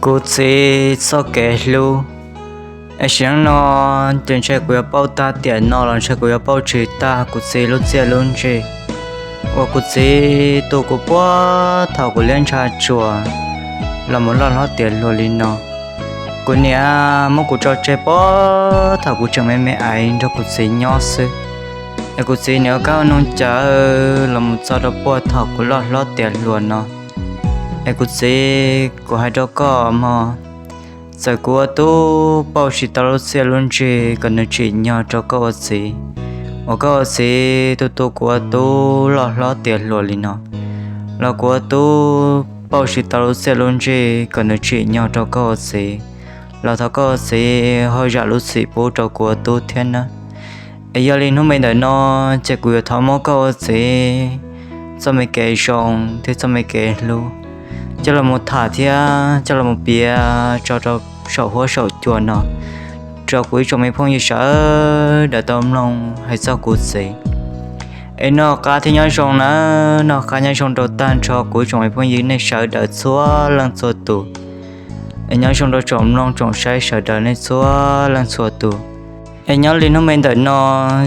Kuv txiv txoj kev hlub. Es sim neej no ces ntshai kuv yuav pauj tag tiam no los ntshai kuv yuav pauj tsis tag kuv txiv lub txiaj lub ntsig uas kuv txiv tu kuv puag thaum kuv liab ntsha tsuas los mus loj hlob tiav hluas li no. Kuv niam muab kuv tso tseg puag thaum kuv tseem me me aiv nrog kuv txiv nyob xwb, es kuv txiv niam ua kab ua noog cawv los mus txog rau puag thaum kuv loj hlob tiav hluas no. Es kuv txiv, kuv hais rau koj mog, txawm kuv ua tub pauj tsis tau lub txiaj lub ntsig kom nws tsim nyog rau koj ua txiv, uas koj ua txiv tu tu kuv ua tub loj hlob tiav hluas li no, los kuv ua tub pauj tsis tau lub txiaj lub ntsig kom nws tsim nyog rau koj ua txiv, los thov koj ua txiv ho zam lub txim pub rau kuv ua tub thiab nawb. Es yog li hnub me ntawm no ces kuv yuav thov muab koj ua txiv txoj me kev zoo thiab txoj me kev hlub coj los mus tham thiab coj los mus piav tso rau saum huab saum cua no rau kuv ib tsoom me phooj ywg sawv daws tau mloog hais txog kuv txiv. Es noj qab thiab nyob zoo nawb, noj qab nyob zoo rau tag nrho kuv ib tsoom me phooj ywg nej sawv daws txhua leej txhua tus. Es nyob zoo rau tsoom mloog tsoom saib sawv daws nej txhua leej txhua tus. Es nyob li hnub me ntawm no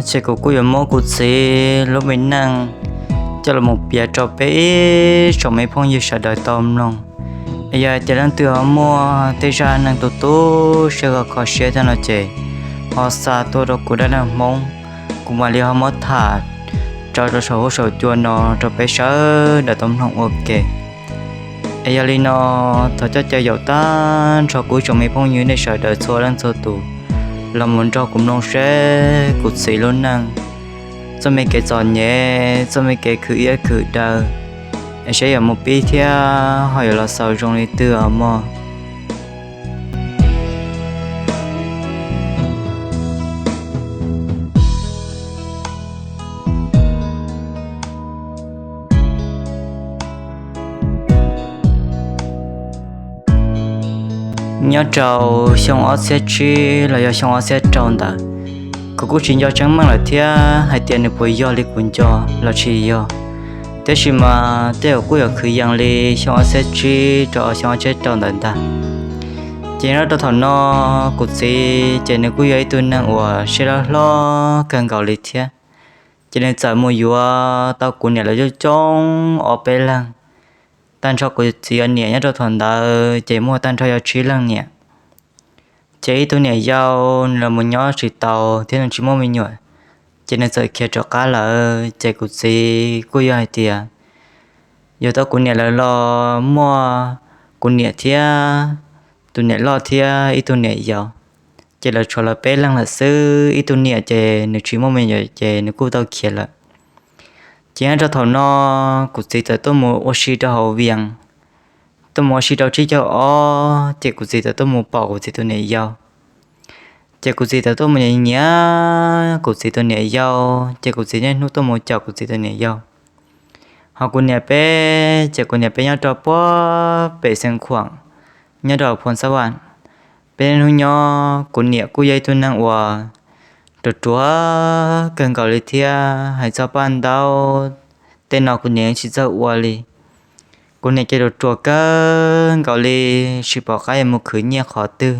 ces kuv kuj yuav muab kuv txiv lub me neej coj los mus piav rau peb ib tsoom me phooj ywg sawv daws tau mloog. Es yog hais tias leej twg ho muaj tej zaj neeg tu tu siab kho kho siab thiab no ces ho xa tuaj rau kuv dab neeg Hmoob, kuv mam li ho muab tham tso rau saum huab saum cua no rau peb sawv daws tau mloog ua ke. Es yog li no, thov coj caw yaum tag nrho kuv ib tsoom me phooj ywg nej sawv daws txhua leej txhua tus los mus nrog kuv mloog seb kuv txiv lub neej, txoj me kev txom nyem, txoj me kev khwv iab khwv daw, es seb yuav mus pib thiab ho yuav los xaus zoo li twg os mog. Nyob rau xyoo ob txhiab tsib los yog xyoo ob txhiab rau ntawd, kuv kuj tsis nco tseeb meej lawm thiab hais tias nws puas yog li kuv nco los tsis yog, tab sis mas tej zaum kuj yuav kwv yees li xyoo ob txhiab tsib rau xyoo ob txhiab rau ntawd ntag. Ces nyob rau thaum no, kuv txiv ces nws kuj yog ib tug neeg uas siab loj hlob kawg nkaus li thiab. Ces nws txawm mus yuav tau kuv niam lawv coob coob ob peb leeg. Tag nrho kuv txiv yog niam nyob rau thaum ntawd ces muaj tag nrho yog tsib leeg niam. Ces ib tug niam yau nws los mus nyob tsis tau thiab nws tsis muaj me nyuam, ces nws txawm khiav rov qab lawm. Ces kuv txiv kuj yog hais tias yuav tau kuv niam lawv los muaj kuv niam thiab tus niam loj thiab ib tug niam yau, ces lawv tshuav lawv peb leeg lawm xwb. Ib tug niam ces nws tsis muaj me nyuam ces nws kuj tau khiav lawm. Ces nyob rau thaum no kuv txiv txawm tuaj mus ua si rau hauv Vias, tuaj mus ua si rau tsib caug ob, ces kuv txiv txawm tuaj mus pom kuv txiv tus niam yau. Ces kuv txiv txawm tuaj mus nyiam nyiam kuv txiv tus niam yau, ces kuv txiv niaj hnub tuaj mus caum kuv txiv tus niam yau. Ho kuv niam peb ces kuv niam peb nyob rau puag pem Xeev Khuam, nyob rau Phoo Xab Vam. Peb niaj hnub nyob, kuv niam kuj yog ib tug neeg uas ruam ruam kawg nkaus li thiab. Hais txog paj ntaub tej no kuv niam yeej tsis txawj ua li. Kuv niam ces ruam ruam kawg nkaus li, tsis pom qab yuav mus khwv nyiaj qhov twg.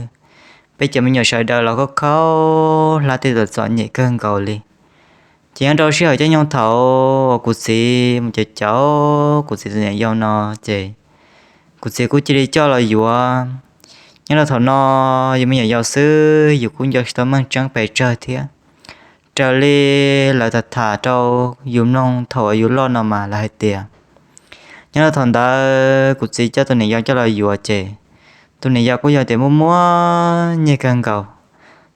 Peb cov me nyuam sawv daws los khaub khaub hlab tej txom txom nyem kawg nkaus li. Ces nyob rau sij hawm caij nyoog thaum uas kuv txiv mus caum caum kuv txiv tus niam yau no, ces kuv txiv kuj cia li coj los yuav. Nyob rau thaum no yus me nyuam yaus xwb yus kuj nco tsis tau meej tseeb pes tsawg thiab. Raws li lawv tham tham rau yus mloog thaum uas yus loj no mas lawv hais tias nyob rau thaum ntawd kuv txiv coj tus niam yau coj los yuav ces tus niam yau kuj yog tias muaj muaj nyiaj kawg nkaus.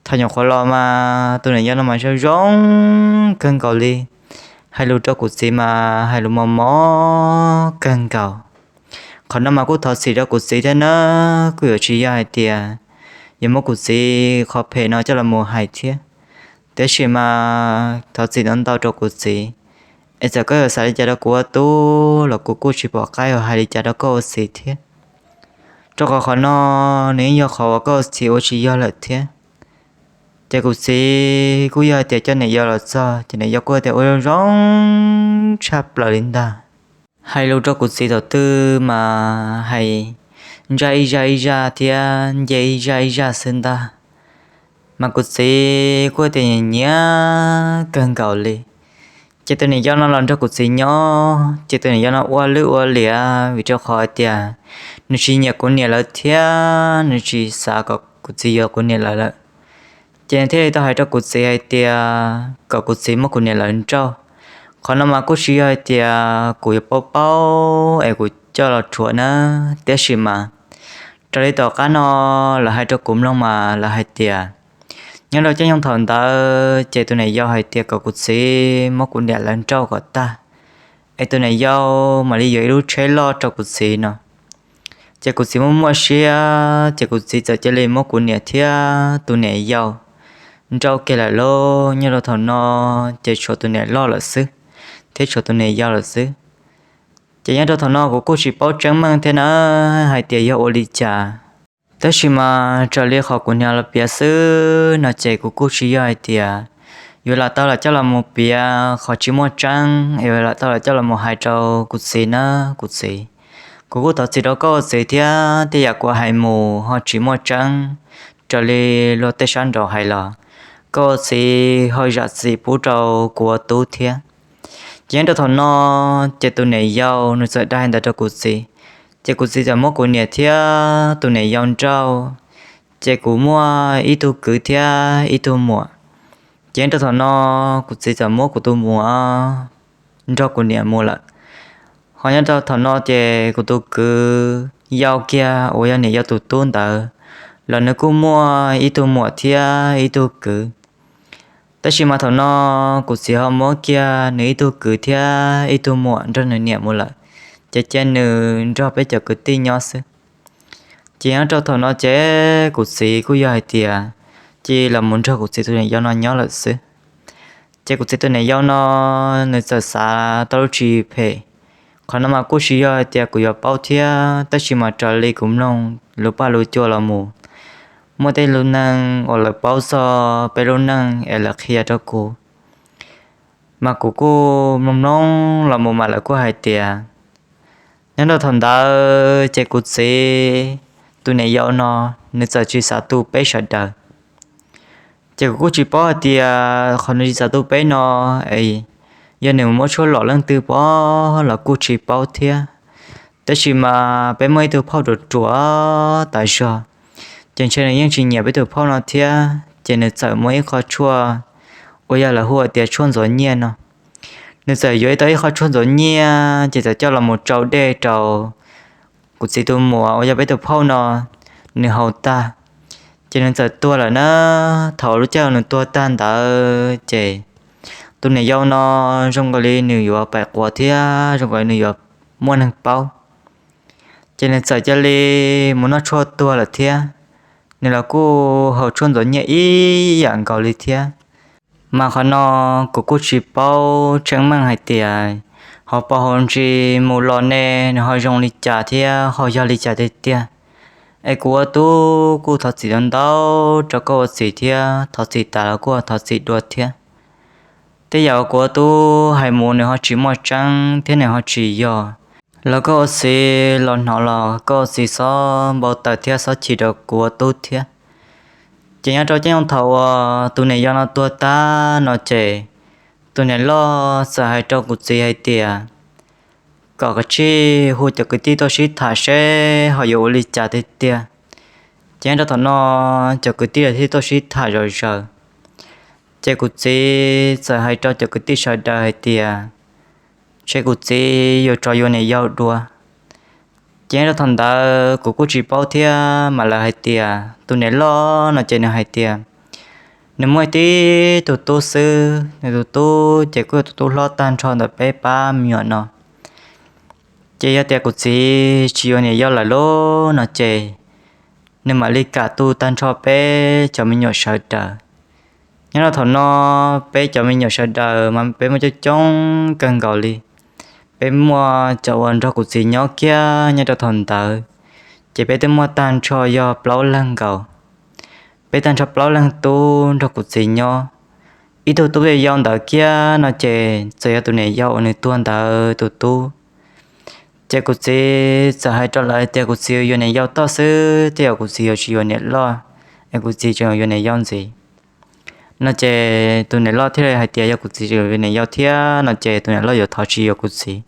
Thaum nyuam qhuav los mas tus niam yau no mas zoo zoo kawg nkaus li, hais lus rau kuv txiv mas hais lus mos mos kawg nkaus. Qhov no mas kuj thov txim rau kuv txiv thiab na, kuj yuav tsis yog hais tias yuav muab kuv txiv qhov phem no coj los mus hais thiab. Tiam sis mas thov txim ntau ntau rau kuv txiv, es txawm koj yuav xav li cas rau kuv ua tub los kuv kuj tsis pom qab yuav hais li cas rau koj ua txiv thiab. Rau qhov qhov no nws yeej yog qhov uas koj ua txiv ua tsis yog lawm thiab. Ces kuv txiv kuj yog hais tias coj niam yau los txog ces niam yau kuj tias ua zoo zoo tshaj plaws li ntag. Hais lus rau kuv txiv thaum twg mas hais ntsa ib zaj ib zaj thiab nce ib zaj ib zaj xwb ntag. Mas kuv txiv kuj tias nyiam nyiam kawg nkaus li. Ces tus niam yau no los nrog kuv txiv nyob, ces tus niam yau no ua lwj ua liam vim rau qhov hais tias nws tsis nyiam kuv niam lawv thiab nws tsis xav kom kuv txiv yuav kuv niam lawv lawm. Ces nws thiaj li tau hais rau kuv txiv hais tias kom kuv txiv muab kuv niam lawv nrauj. Qhov no mas kuj tsis yog hais tias kuv yuav paub paub es kuv coj los rhuav na, tiam sis mas raws li tom qab no lawv hais rau kuv mloog mas lawv hais tias nyob rau caij nyoog thaum ntawd ces tus niam yau hais tias kom kuv txiv muab kuv niam lawv nrauj kom tag, es tus niam yau mam li yuav ib lub tsheb loj rau kuv txiv no. Ces kuv txiv muaj muaj siab, ces kuv txiv txawm cia li muab kuv niam thiab tus niam yau nrauj kiag lawm lauj. Nyob rau thaum no ces tshuav tus niam loj lawm xwb, thiab tshuav tus niam yau lawm xwb. Ces nyob rau thaum no kuv kuj tsis paub tseeb meej thiab na hais tias yog ua li cas. Tab sis mas raws li qhov kuv niam los piav xwb no ces kuv kuj tsis yog hais tias yuav lam tau lam coj los mus piav qhov tsis muaj tseeb, yuav lam tau lam coj los mus hais rau kuv txiv na kuv txiv. Kuv kuj thov txim rau koj ua txiv thiab, tej yam kuv hais mus ho tsis muaj tseeb raws li luag tej sab nraud hais los, koj ua txiv ho zam txim pub rau kuv ua tub thiab. Ces nyob rau thaum no ces tus niam yau nws txawm dag li ntawd rau kuv txiv, ces kuv txiv txawm muab kuv niam thiab tus niam yau nrauj, ces kuv muaj ib tug kwv thiab ib tug muam. Ces nyob rau thaum no kuv txiv txawm muab kuv tus muam nrog kuv niam mus lawm. Ho nyob rau thaum no ces kuv tus kwv yau kiag uas yog niam yau tus tub ntawd los nws kuj muaj ib tug muam thiab ib tug kwv. Tab sis mas thaum no kuv txiv ho muab kiag nws ib tug kwv thiab ib tug muam nrog nws niam mus lawm, ces cia nws nrog peb cov kwv tij nyob xwb. Ces nyob rau thaum no ces kuv txiv kuj yog hais tias cia los mus nrog kuv txiv tus niam yau no nyob lawm xwb. Ces kuv txiv tus niam yau no nws txawm xav tau lub tsis phem. Qhov no mas kuj tsis yog hais tias kuv yuav paub thiab, tab sis mas raws li kuv mloog lus paj lus cua los mus, muaj tej lub neej uas lawv paub txog peb lub neej es lawv qhia rau kuv, mas kuv kuj mloog mloog los mus mas lawv kuj hais tias nyob rau thaum ntawd ces kuv txiv tus niam yau no nws txawm tsis xav tu peb sawv daws. Ces kuv kuj tsis paub hais tias qhov nws tsis xav tu peb no es yog nws muab tshuaj lom leej twg pov los kuj tsis paub thiab. Tab sis mas peb muaj ib tug phauj ruam ruam tas zog, ces ntshe nws yeej tsis nyiam peb tus phauj no thiab, ces nws txawm muab ib qho tshuaj uas yog lawv hu tias tshuaj ntxuav nyiaj no. Nws txawm yuav tau ib qho tshuaj ntxuav nyiaj ces txawm coj los mus tsau dej rau kuv txiv tus muam uas yog peb tus phauj no, nws haus tag, ces nws txawm tuag lawm na. Thaum lub caij nws tuag tag ntawd ces tus niam yau no zoo nkaus li nws yuav pais quav thiab zoo nkaus li nws yuav muaj neeg paub, ces nws txawm cia li mus noj tshuaj tuag lawm thiab. Nws los kuj haus tshuaj ntxuav nyiaj ib yam nkaus li thiab. Mas qhov no kuv kuj tsis paub tseeb meej hais tias hauv paus hauv ntsis mus los ne nws ho zoo li cas thiab ho yog li cas tiag tiag. Es kuv ua tub kuj thov txim ntau ntau rau koj ua txiv thiab, thov txim tas los kuj thov txim dua thiab. Tej yam uas kuv ua tub hais mus nws ho tsis muaj tseeb thiab nws ho tsis yog los koj ua txiv los hnov los koj ua txiv txhob npau taws thiab txhob chim rau kuv ua tub thiab. Ces nyob rau caij nyoog thaum uas tus niam yau no tuag tag no ces tus niam loj txawm hais rau kuv txiv hais tias kom kav tsij hu cov kwv tij tuaj sib tham seb ho yuav ua li cas tiag tiag. Ces nyob rau thaum no cov kwv tij lawv thiaj tuaj sib tham zom zaws. Ces kuv txiv txawm hais rau cov kwv tij sawv daws hais tias ntshe kuv txiv yuav rov yuav niam yau dua. Ces nyob rau thaum ntawd kuv kuj tsis paub thiab mas lawv hais tias tus niam loj no ces nws hais tias nws muaj ib tib tug tub xwb, nws tus tub ces kuj yog tus tub hlob tag nrho ntawm peb pab me nyuam no. Ces yog tias kuv txiv tsis yuav niam yau lawm lauj no ces nws mam li kam tu tag nrho peb cov me nyuam sawv daws. Nyob rau thaum no peb cov me nyuam sawv daws mas peb muaj coob coob kawg nkaus li. Peb muaj cov uas nrog kuv txiv nyob kiag nyob rau thaum ntawd, ces peb twb muaj tag nrho yog plaub leeg nkaus. Peb tag nrho plaub leeg tub nrog kuv txiv nyob. Ib tug tub yau yau ntawd kiag no ces txawm yog tus niam yau uas nws tuag ntawd tus tub. Ces kuv txiv txawm hais rau lawv tias kuv txiv yuav niam yau toj xwb, tej zaum kuv txiv yuav tsis yuav niam loj, es kuv txiv tseem yuav niam yau ntxiv no. Ces tus niam loj thiaj li hais tias yog kuv txiv tseem yuav niam yau thiab no ces tus niam loj yuav thov tsis yuav kuv txiv.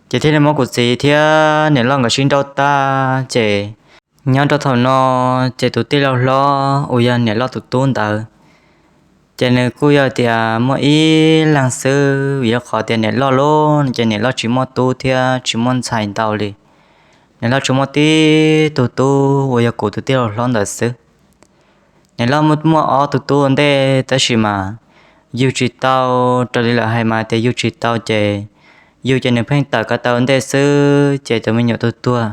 Ces thiaj li muab kuv txiv thiab niam loj nkawd sib nrauj tag ces nyob rau thaum no ces tus tij laug hlob uas yog niam loj tus tub ntawd ces nws kuj yog tias muaj ib leeg xwb, vim yog qhov tias niam loj loj no ces niam loj tsis muaj tub thiab tsis muaj ntxhais ntau li. Niam loj tsuas muaj tib tug tub uas yog kuv tus tij laug hlob ntawd xwb. Niam loj muaj ob tug tub ua ntej tab sis mas yug tsis tau, raws li lawv hais mas tias yug tsis tau ces yug ces nws pheej tawm ko taw ua ntej xwb ces tus me nyuam tuag tuag.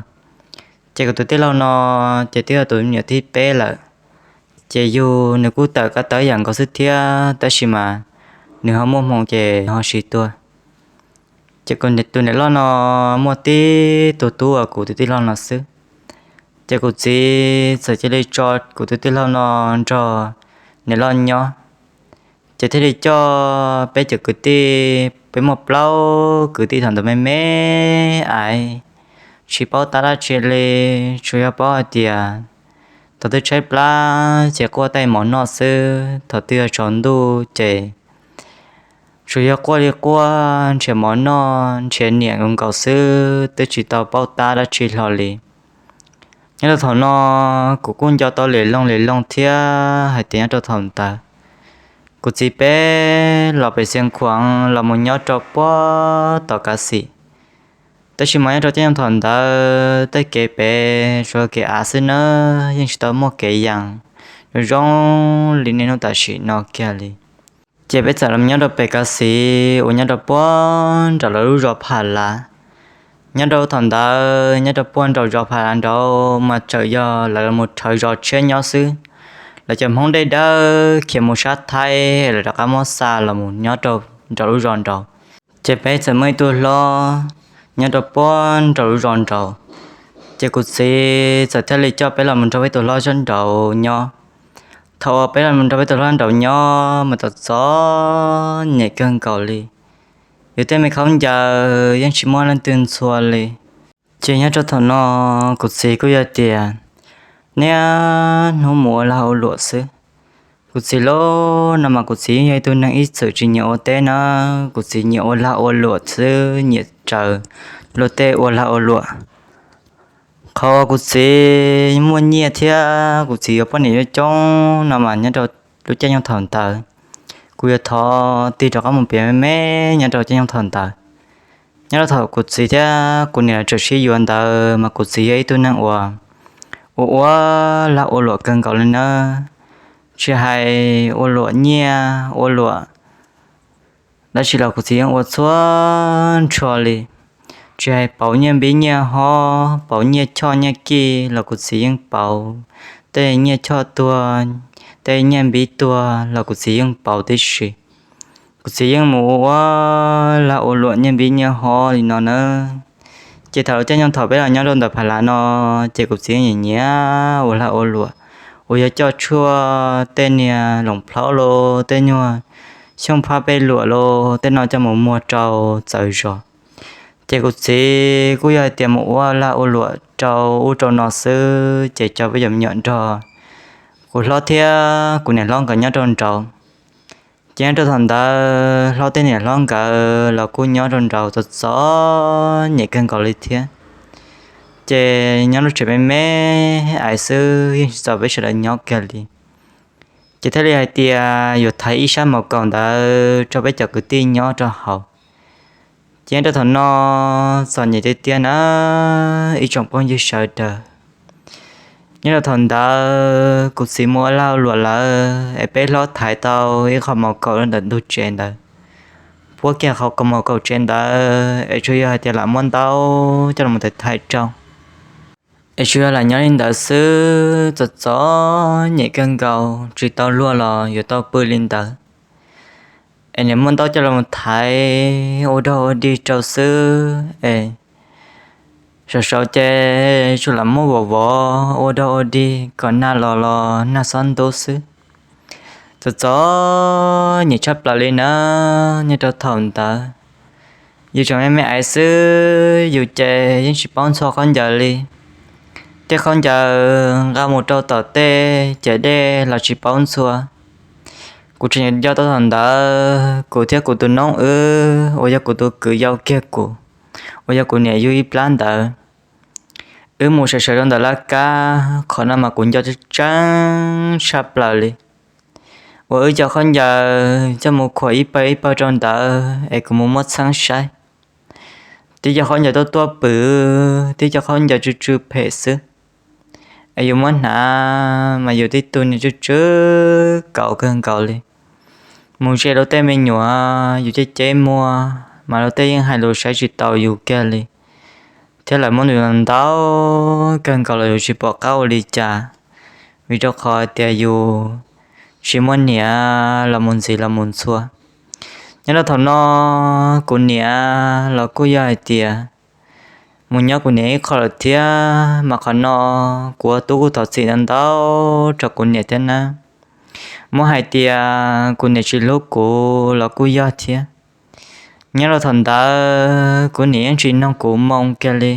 Ces kuv tus tij laug no ces twb yog tus me nyuam thib peb lawm, ces yug nws kuj tawm ko taw yam nkaus xwb thiab tab sis mas nws ho muaj hmoo ces ho siv tuag. Ces tus niam loj no muaj tib tug tub uas kuv tus tij laug no xwb. Ces kuv txiv txawm cia li tso kuv tus tij laug no nrog niam loj nyob. Ces thiaj li coj peb cov kwv tij, peb muaj plaub kwv tij thaum ntawd me me ais, tsis paub tab dab tsi li, tsuas yog paub hais tias thaum twg tshaib plab ces quaj taij mov noj xwb, thaum twg yog tsaus ntuj ces tsuas yog quaj li quaj nrhiav mov noj nrhiav niam nkaus xwb, twb tsis tau paub tab dab tsi hlo li. Nyob rau thaum no kuv kuj nco tau li looj li looj thiab hais tias nyob rau thaum ntawd kuv txiv peb los pem Xiav Khuam los mus nyob rau puag tom Kav Xim. Tab sis mas nyob rau caij nyoog thaum ntawd tej kev pem tsuas kev av xwb nawb, yeej tsis tau muaj kev yees zoo zoo li niaj hnub tam sim no kiag li. Ces peb txawm los nyob rau pem Kav Xim uas nyob rau puag nram lawv lub zos Pham Lav. Nyob rau thaum ntawd nyob rau puag nraum zos Pham Lav nraud mas tseem yog lawv los rhawv zos tshiab nyob xwb. Lawv cov Hmoob dej dawb khiav mus sab Thaib lawv rov qab muab xa los mus nyob rau nraum lub zos nraud. Ces peb txawm muaj ib tug hlob nyob rau puag nraum lub zos nraud. Ces kuv txiv txawm thiaj li coj peb los mus nrog peb tus hlob sab nraud nyob. Thaum uas peb los mus nrog peb tus hlob nraud nyob mas txom txom nyem kawg nkaus li. Yus tej me khaub ncaws yeej tsis muaj leej twg ntxhua li. Ces nyob rau thaum no kuv txiv kuj yog tias niaj hnub mus ua lag ua luam xwb. Kuv txiv los no mas kuv txiv yeej yog ib tug neeg ib txwm tsis nyiam ua teb na, kuv txiv nyiam ua lag ua luam xwb, nyiam raws luag tej ua lag ua luam. Qhov uas kuv txiv muaj nyiaj thiab kuv txiv yuav poj niam coob coob no mas nyob rau lub caij nyoog thaum ntawd kuv yuav thov tig rov qab mus piav me me nyob rau caij nyoog thaum ntawd. Nyob rau thaum kuv txiv thiab kuv niam tseem sib yuav ntawd mas kuv txiv yog ib tug neeg uas ua ua lag ua luam kawg nkaus li nawb. Tsis hais ua luam nyiaj ua luam dab tsi los kuv txiv yeej ua txhua nrho li. Tsis hais pauv nyiaj npib nyiaj hob, pauv nyiaj choj nyiaj kij los kuv txiv yeej pauv, tej nyiaj choj tuag, tej nyiaj npib tuag los kuv txiv yeej pauv tib si. Kuv txiv yeej mus ua ua lag ua luam nyiaj npib nyiaj hob li no nawb. Ces thaum lub caij nyoog thaum peb los nyob rau ntawm Pham Lav no, ces kuv txiv yeej nyiam nyiam ua lag ua luam uas yog coj tshuaj tej niag loos plhaub los tej nyuag xyooj phab pej luam los tej no coj mus muag rau txawv zos. Ces kuv txiv kuj yog hais tias mus ua lag ua luam rau ub rau no xwb ces coj peb cov me nyuam nrog kuv hlob thiab kuv niam hlob nkawd nyob rau nraud. Ces nyob rau thaum ntawd hlob thiab niam hlob nkawd los kuj nyob rau nraud txom txom nyem kawg nkaus li thiab. Ces nyob lub tsev me me ais xwb yeej tsis txaus peb sawv daws nyob kiag li. Ces thiaj li hais tias yuav thaiv ib sab maus kaum ntawd rau peb cov kwv tij nyob rau hauv. Ces nyob rau thaum no txom nyem tiag tiag na ib tsoom phooj ywg sawv daws. Nyob rau thaum ntawd kuv txiv mus ua lag ua luam lawm es peb hlob thaiv tau ib qho maus kaum rau ntawm ntug tsev ntawd, puab kiag qhov maus kaum tsev ntawd es tsuas yog hais tias lam muab ntaub coj los thaiv thaiv rau, es tsuas yog lam nyob li ntawd xwb, txom txom nyem kawg nkaus, tsis tau luag los yuav tau pw li ntawd. Es niam muab ntaub coj los thaiv ua dog ua dig rau xwb es saum saud ces tsuas lam muab vov vov ua dog ua dig kom nag los los nag xob ntub xwb. Txom txom nyem tshaj plaws li na nyob rau thaum ntawd. Yus tseem me me aiv xwb, yus ces yeej tsis paub ntxhua khaub ncaws li. Tej khaub ncaws nqa mus rau tom tej ces dej los tsis paub ntxhua. Kuv tseem nco tau thaum ntawd kuv thiab kuv tus noob wb uas yog kuv tus kwv yau kiag kuv, uas yog kuv niam yug ib plab ntawd, wb mus sawv sawv rau ntawm laj kab. Qhov no mas kuv nco tseeb tshaj plaws li, uas wb cov khaub ncaws coj mus khuam ib pawg ib pawg rau ntawd es kuv mus muab txheeb saib. Tib cov khaub ncaws tuaj tuaj pwm, tib cov khaub ncaws tsw tsw phem xwb, es yus muab hnav mas yus tib tug niag tsw tsw kaus kawg nkaus li. Mus ze rau tej me nyuam yus ceb ceb muag mas luag tej yeej hais lus saib tsis taus yus kiag li, thiab lawv muab nws ntau kawg nkaus los yus tsis pom qab ua li cas, vim rau qhov hais tias yus tsis muaj niam los mus ntxiv los mus ntxhua. Nyob rau thaum no kuv niam los kuj yog hais tias mus nyob kuv niam ib qho lawm thiab, mas qhov no kuv ua tub kuj thov txim ntau ntau rau kuv niam thiab na. Muab hais tias kuv niam tsis hlub kuv los kuj yog thiab. Nyob rau thaum ntawd kuv niam yeej tsis noog kuv moo kiag li.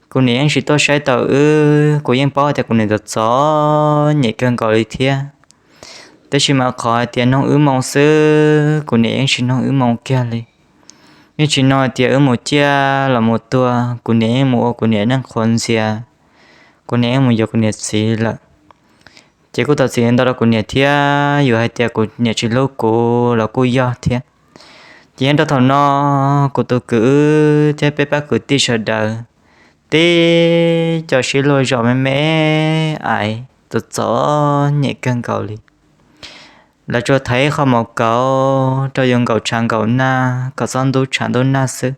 Kuv niam yeej tsis tuaj saib taus wb, kuv yeej paub tias kuv niam txom txom nyem kawg nkaus li thiab. Tab sis mas qhov hais tias noog wb moo xwb, kuv niam yeej tsis noog wb moo kiag li. Yeej tsis noog hais tias wb mus ciaj los mus tuag, kuv niam yeej mus ua kuv niam neej qhuav ntxias, kuv niam yeej mus yuav kuv niam txiv lawm. Ces kuj thov txim ntau rau kuv niam thiab, yus hais tias kuv niam tsis hlub kuv los kuj yog thiab. Ces nyob rau thaum no kuv tus kwv thiab peb pab kwv tij sawv daws tib co sib luag zom me me aiv txom txom nyem kawg nkaus li. Lawv tsuas thaiv ib qho mov kauv rau yus nkaum tshav nkaum nag kom txhob ntub tshav ntub nag xwb.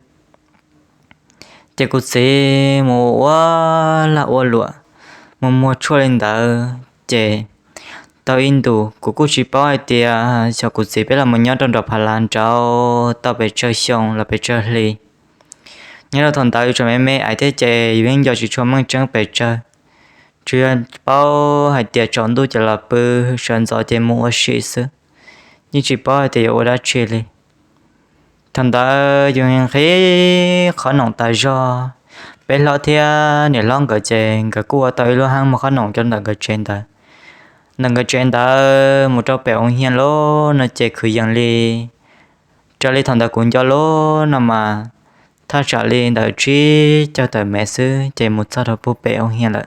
Ces kuv txiv mus ua lag ua luam, mus muag tshuaj li ntawd ces tau ib ntus kuv kuj tsis paub hais tias xyov kuv txiv peb los mus nyob rau nram Pha Las nraud tau pes tsawg xyoo los pes tsawg hli. Nyob rau thaum ntawd yus tseem me me aiv thiab ces yus yeej nco tsis tshua meej tseeb pes tsawg, tsuas yog paub hais tias tsaus ntuj ces los pw, sawv ntxov ces mus ua si xwb, yeej tsis paub hais tias yuav ua dab tsi li. Thaum ntawd yus nqhis qhob noom tas zog, peb hlob thiab niam hlob nkawd ces nkawd kuj ua tau ib lub hab muag qhob noom rau ntawm nkawd tsev ntawd. Ntawm nkawd tsev ntawd mus rau pem oo hias lub no ces kwv yees li, raws li thaum ntawd kuv nco lub no mas thaj tsam li ntawm tsib caug tawm mev xwb ces mus txog rau puag pem oo hias lawm.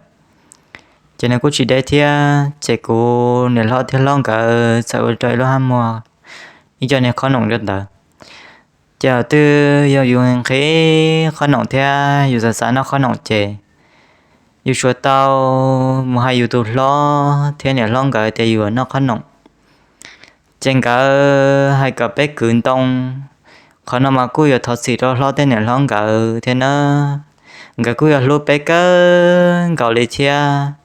Ces nws kuj tsis deb thiab, ces kuv niam hlob thiab hlob nkawd txawm ua rau ib lub hab muag ib co niag qhob noom rau ntawd. Ces thaum twg yog yus nqhis qhob noom thiab yus xav xav noj qhob noom ces yus tsuas tau mus hais yus tus hlob thiab niam hlob nkawd tias yus noj qhob noom. Ces nkawd hais kom peb kwv ntoo. Qhov no mas kuj yuav thov txim rau hlob thiab niam hlob nkawd thiab na. Nkawd kuj yog hlub peb kawg nkaus li thiab,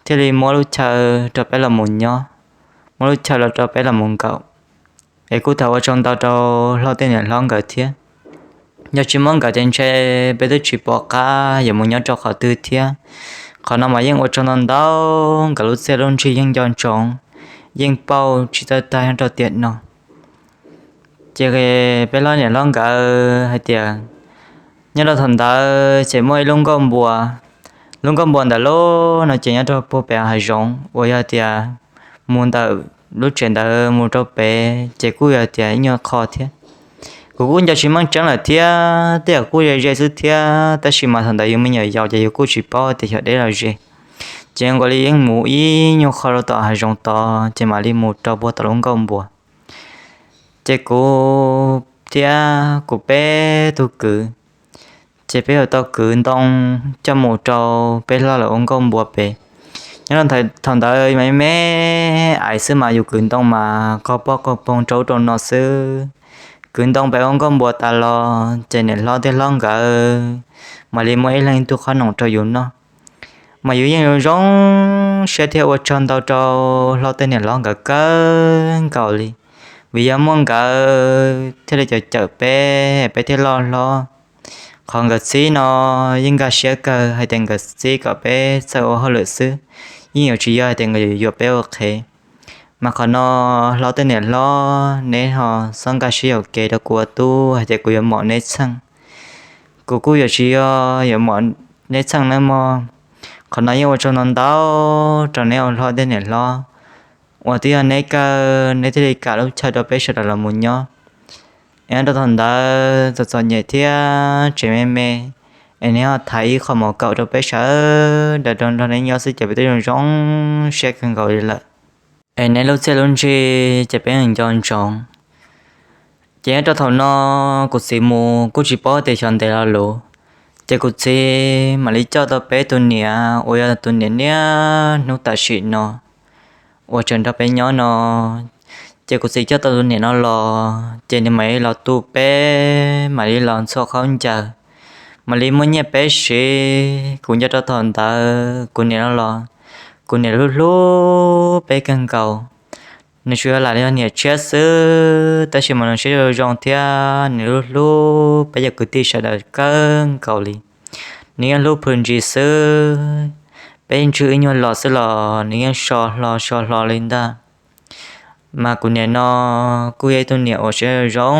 thiaj li muab lub chaw rau peb los mus nyob, muab lub chaw los rau peb los mus nkaum. Es kuj thov ua tsaug ntau rau hlob thiab niam hlob nkawd thiab. Yog tsis muab nkawd ces ntshe peb twb tsis pom qab yuav mus nyob rau qhov twg thiab. Qhov no mas yeej ua tsaug ntau ntau, nkawd lub txiaj lub ntsig yeej nco ntsoov, yeej pauj tsis txawj tag nyob rau tiam no. Ces peb hlob niam hlob nkawd hais tias nyob rau thaum ntawd ces muaj ib lub nkauj npua. Lub nkauj npua ntawm lub no ces nyob rau puag pem hav zoov uas yog tias mus ntawm lub tsev ntawd mus rau pem ces kuj yog tias ib nyuag qho thiab. Kuv kuj nco tsis meej tseeb lawm thiab, tej yam kuj ze ze xwb thiab, tab sis mas thaum ntawd yus me nyuam yaus ces yus kuj tsis paub tias xyov deb los ze. Ces nkaus li yeej mus ib nyuag qho rau tom hav zoov tod ces mam li mus rau puag tom lub nkauj npua. Ces kuv thiab kuv peb tug kwv, ces peb yuav tau kwv ntoo coj mus rau peb hlob lawv ua nkauj npua pem. Nyob rau thaum ntawd me me aiv xwb mas yus kwv ntoo mas qaug poj qaug poog rau ub rau no xwb. Kwv ntoo pem ua nkauj npua tas los ces niam hlob thiab hlob nkawd mam li muab ib leeg ib tug qhob noom rau yus noj. Mas yus yeej zoo zoo siab thiab ua tsaug ntau rau hlob thiab niam hlob nkawd kawg nkaus li, vim yog muaj nkawd thiaj li cawm cawm peb, peb thiaj loj hlob. Qhov nkawd txib no yeej nkag siab kawg hais tias nkawd txib kom peb txawj ua hauj lwm xwb, yeej yuav tsis yog hais tias nkawd yuav yuam peb ua qhev. Mas qhov no hlob tej niam hlob, neb ho txhob nkag siab yuam kev rau kuv ua tub hais tias kuv yuav mom neb txheej. Kuv kuj yuav tsis yog yuav mom neb txheej nawb mog. Qhov no yeej ua tsaug ntau ntau rau neb ua hlob tej niam hlob, uas twb yog neb kawg neb thiaj li kam lub chaw rau peb sawv daws los mus nyob. Es nyob rau thaum ntawd txom txom nyem thiab tseem me me, es neb ho thaiv ib qho mom kaum rau peb sawv daws rau nrog neb nyob xwb ces peb twb zoo zoo siab kawg nkaus li lawm. Es neb lub txiaj lub ntsig ces peb nco ntsoov. Ces nyob rau thaum no kuv txiv mus kuj tsis paub tias xyov ntev lo lus, ces kuv txiv mam li coj tau peb tus niam uas yog tus niam niaj hnub tam sim no uas tseem nrog peb nyob no. Ces kuv txiv coj tau tus niam no los ces nws mam li los tu peb, mam li los ntxhua khaub ncaws, mam li muaj nyiaj peb siv. Kuv nco rau thaum ntawd kuv niam no los, kuv niam hlub hlub peb kawg nkaus. Nws tsuas yog lam yog niam tshiab xwb tab sis mas nws siab zoo zoo thiab nws hlub hlub peb cov kwv tij sawv daws kawg nkaus li. Nws yeej hlub plhws ntsis xwb, peb ntswg ib nyuag los xwb los nws yeej so hlo so hlo li ntag. Mas kuv niam no kuj yog ib tug niam uas siab zoo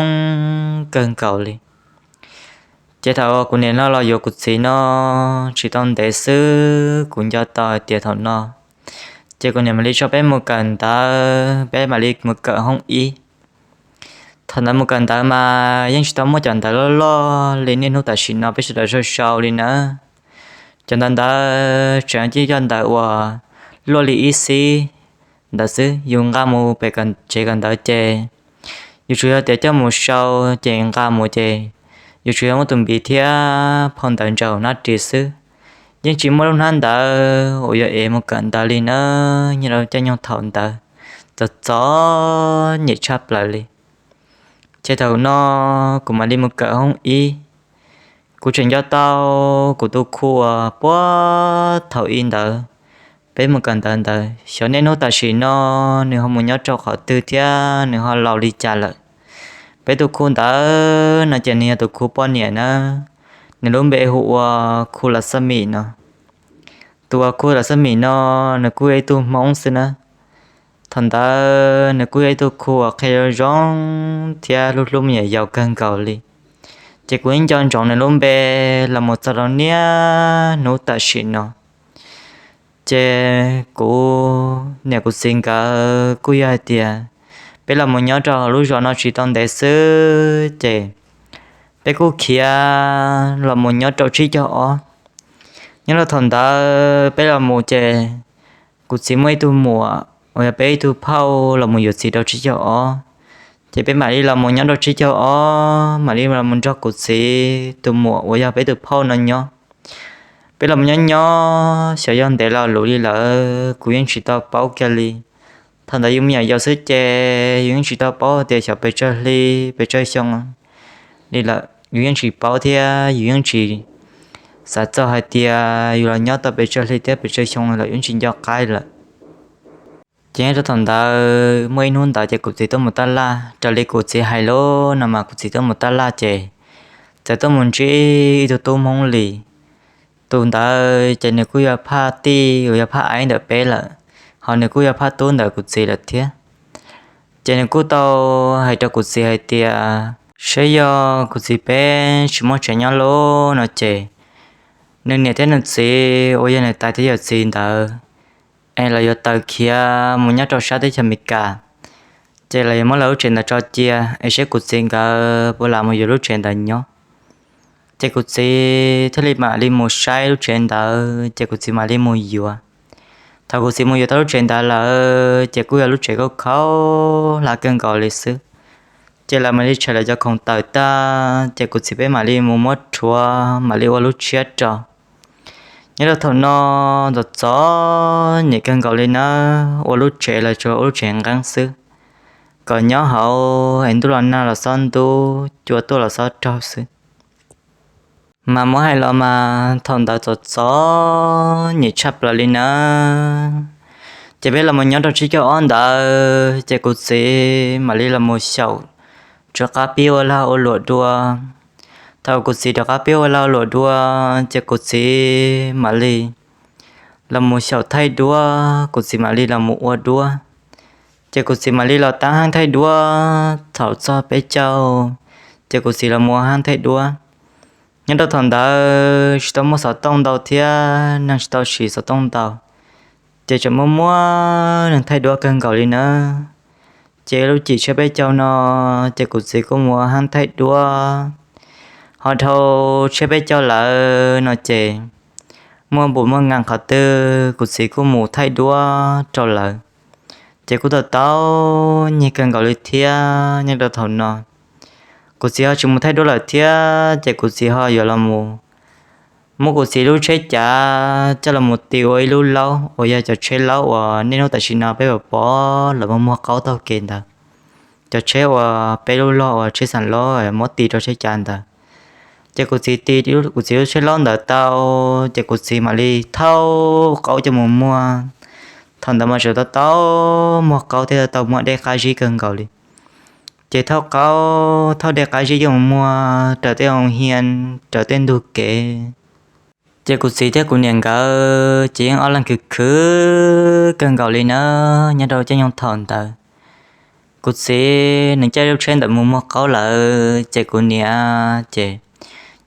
kawg nkaus li. Ces thaum kuv niam no los yuav kuv txiv no tsis tau ntev xwb kuv nco tau hais tias thaum no, ces kuv niam mam li tso peb mus kawm ntawv, peb mam li mus kawm hoob ib. Thaum ntawd mus kawm ntawv mas yeej tsis tau muaj cov ntawv loj loj li niaj hnub tam sim no peb sawv daws sau sau li nawb. Cov ntawv ntawd tseem yog cov ntawv uas luaj li ib xib ntawd xwb, yus nqa mus pem tsev kawm ntawv ces yus tsuas yog tias coj mus sau ces nqa mus ces yus tsuas yog muab tus npiv thiab phau ntawv ntsaum nab ris xwb. Yeej tsis muaj lub hnab ntawv uas yog es mus kawm ntawv li nawb, nyob rau caij nyoog thaum ntawd txom txom nyem tshaj plaws li. Ces thaum no kuv mam li mus kawm hoob ib. Kuv tseem nco tau kuv tus khu uas puag thaum ub ntawd, peb mus kawm ntawv ntawd, xyov niaj hnub tam sim no nws ho mus nyob rau qhov twg thiab nws ho laus li cas lawm. Peb tus khu ntawd no ces nws yog tus khu poj niam na, nws lub npe hu ua khu Lav Xab Mim no. Tus uas khu Lav Xab Mim no nws kuj yog ib tug Hmoob xwb na. Thaum ntawd nws kuj yog ib tug khu uas qhia zoo zoo thiab hlub hlub me nyuam yaus kawg nkaus li. Ces kuv yeej nco ntsoov nws lub npe los mus txog rau niaj hnub tam sim no. Ces kuv niam kuv txiv nkawd kuj yog hais tias peb los mus nyob rau hauv lub zos no tsis tau ntev xwb ces peb kuj khiav los mus nyob rau tsib caug ob. Nyob rau thaum ntawd peb los mus ces kuv txiv muaj ib tug muam uas yog peb ib tug phauj los mus yuav txiv rau tsib caug ob. Ces peb mam li los mus nyob rau tsib caug ob, mam li los mus nrog kuv txiv tus muam uas yog peb tus phauj no nyob. Peb los mus nyob nyob xyov yog ntev lo lus li lawm kuv yeej tsis tau paub kiag li. Thaum ntawd yus me nyuam yaus xwb ces yus yeej tsis tau paub tias xyov pes tsawg hli pes tsawg xyoo li lawm, yus yeej tsis paub thiab yus yeej tsis xav txog hais tias yus los nyob tau pes tsawg hli thiab pes tsawg xyoo li lawm, yus yeej tsis nco qab li lawm. Ces nyob rau thaum ntawd muaj ib hnub ntawd ces kuv txiv tuaj mus taj laj, raws li kuv txiv hais lawm no mas kuv txiv tuaj mus taj laj ces txawm tuaj mus ntsib ib tug tub Hmoob Lis. Tus ntawd ces nws kuj yog phaj tij uas yog phaj aib ntawm peb lawm, ho nws kuj yog phaj tub ntawm kuv txiv lawm thiab. Ces nws kuj tau hais rau kuv txiv hais tias saib yog kuv txiv peb tsis muaj tsev nyob lawm no ces nws niam thiab nws txiv uas yog nws tais thiab yawm txiv ntawd es lawv yuav tawm khiav mus nyob rau sab teb chaws Amelikas. Ces lawv yuav muab lawv lub tsev ntawd tso cia es saib kuv txiv nkawd puas lam mus yuav lub tsev ntawd nyob. Ces kuv txiv thiaj li mam li mus saib lub tsev ntawd ces kuv txiv mam li mus yuav. Thaum kuv txiv mus yuav tau lub tsev ntawd lawm ces kuj yog lub tsev khaub khaub hlab kawg nkaus li xwb. Ces lawv mam li tshais lawv cov khoom tawm tag ces kuv txiv peb mam li mus muab rhuav mam li ua lub tshiab rau. Nyob rau thaum no txom txom nyem kawg nkaus li nawb, ua lub tsev los tsuas ua lub tsev nqeeb xwb, kom nyob hauv es ntuj los nag los xob ntub, cua tuaj los xob raug xwb. Mas muab hais los mas thaum ntawd txom txom nyem tshaj plaws li nawb. Ces peb los mus nyob rau tsib caug ob ntawd ces kuv txiv mam li los mus xyaum rov qab pib ua lag ua luam dua. Thaum kuv txiv rov qab pib ua lag ua luam dua ces kuv txiv mam li los mus xyaum thaij duab, kuv txiv mam li los mus ua duab. Ces kuv txiv mam li los tab hab thaij duab thaum txog peb caug, ces kuv txiv los mus hab thaij duab. Nyob rau thaum ntawd tsis tau muaj xov tooj ntau thiab neeg tsis tau siv xov tooj ntau, ces tseem muaj muaj neeg thaij duab kawg nkaus li nawb. Ces lub cim tshiab peb caug no, ces kuv txiv kuj mus hab thaij duab. Ho dhau tshiab peb caug lawm no ces muaj npum muaj ngas qhov twg kuv txiv kuj mus thaij duab rau lawv, ces kuj tau tau nyiaj kawg nkaus li thiab. Nyob rau thaum no kuv txiv ho tsis mus thaij duab lawm thiab, ces kuv txiv ho yuav los mus muab kuv txiv lub tsheb cav coj los mus tis ua ib lub laub uas yog cov tsheb laub uas niaj hnub tam sim no peb pom pom lawv muag muag qaub taug kev ntawd. Cov tsheb uas peb lub log uas tsheb xav laub muab tis rau tsheb cav ntawd. Ces kuv txiv tis kuv txiv lub tsheb laub ntawd tau, ces kuv txiv mam li thauj qaub coj mus muag. Thaum ntawd mas tseem tau tau muag qaub thiab tau tau muag dej qab zib kawg nkaus li. Ces thauj qaub thauj dej qab zib coj mus muag raws tej hoo hia, raws tej ntug kev. Ces kuv txiv thiab kuv niam nkawd ces yeej ob leeg khwv khwv kawg nkaus li nawb. Nyob rau caij nyoog thaum ntawd kuv txiv nws caij lub tsheb ntawd mus muag qaub lawm, ces kuv niam ces,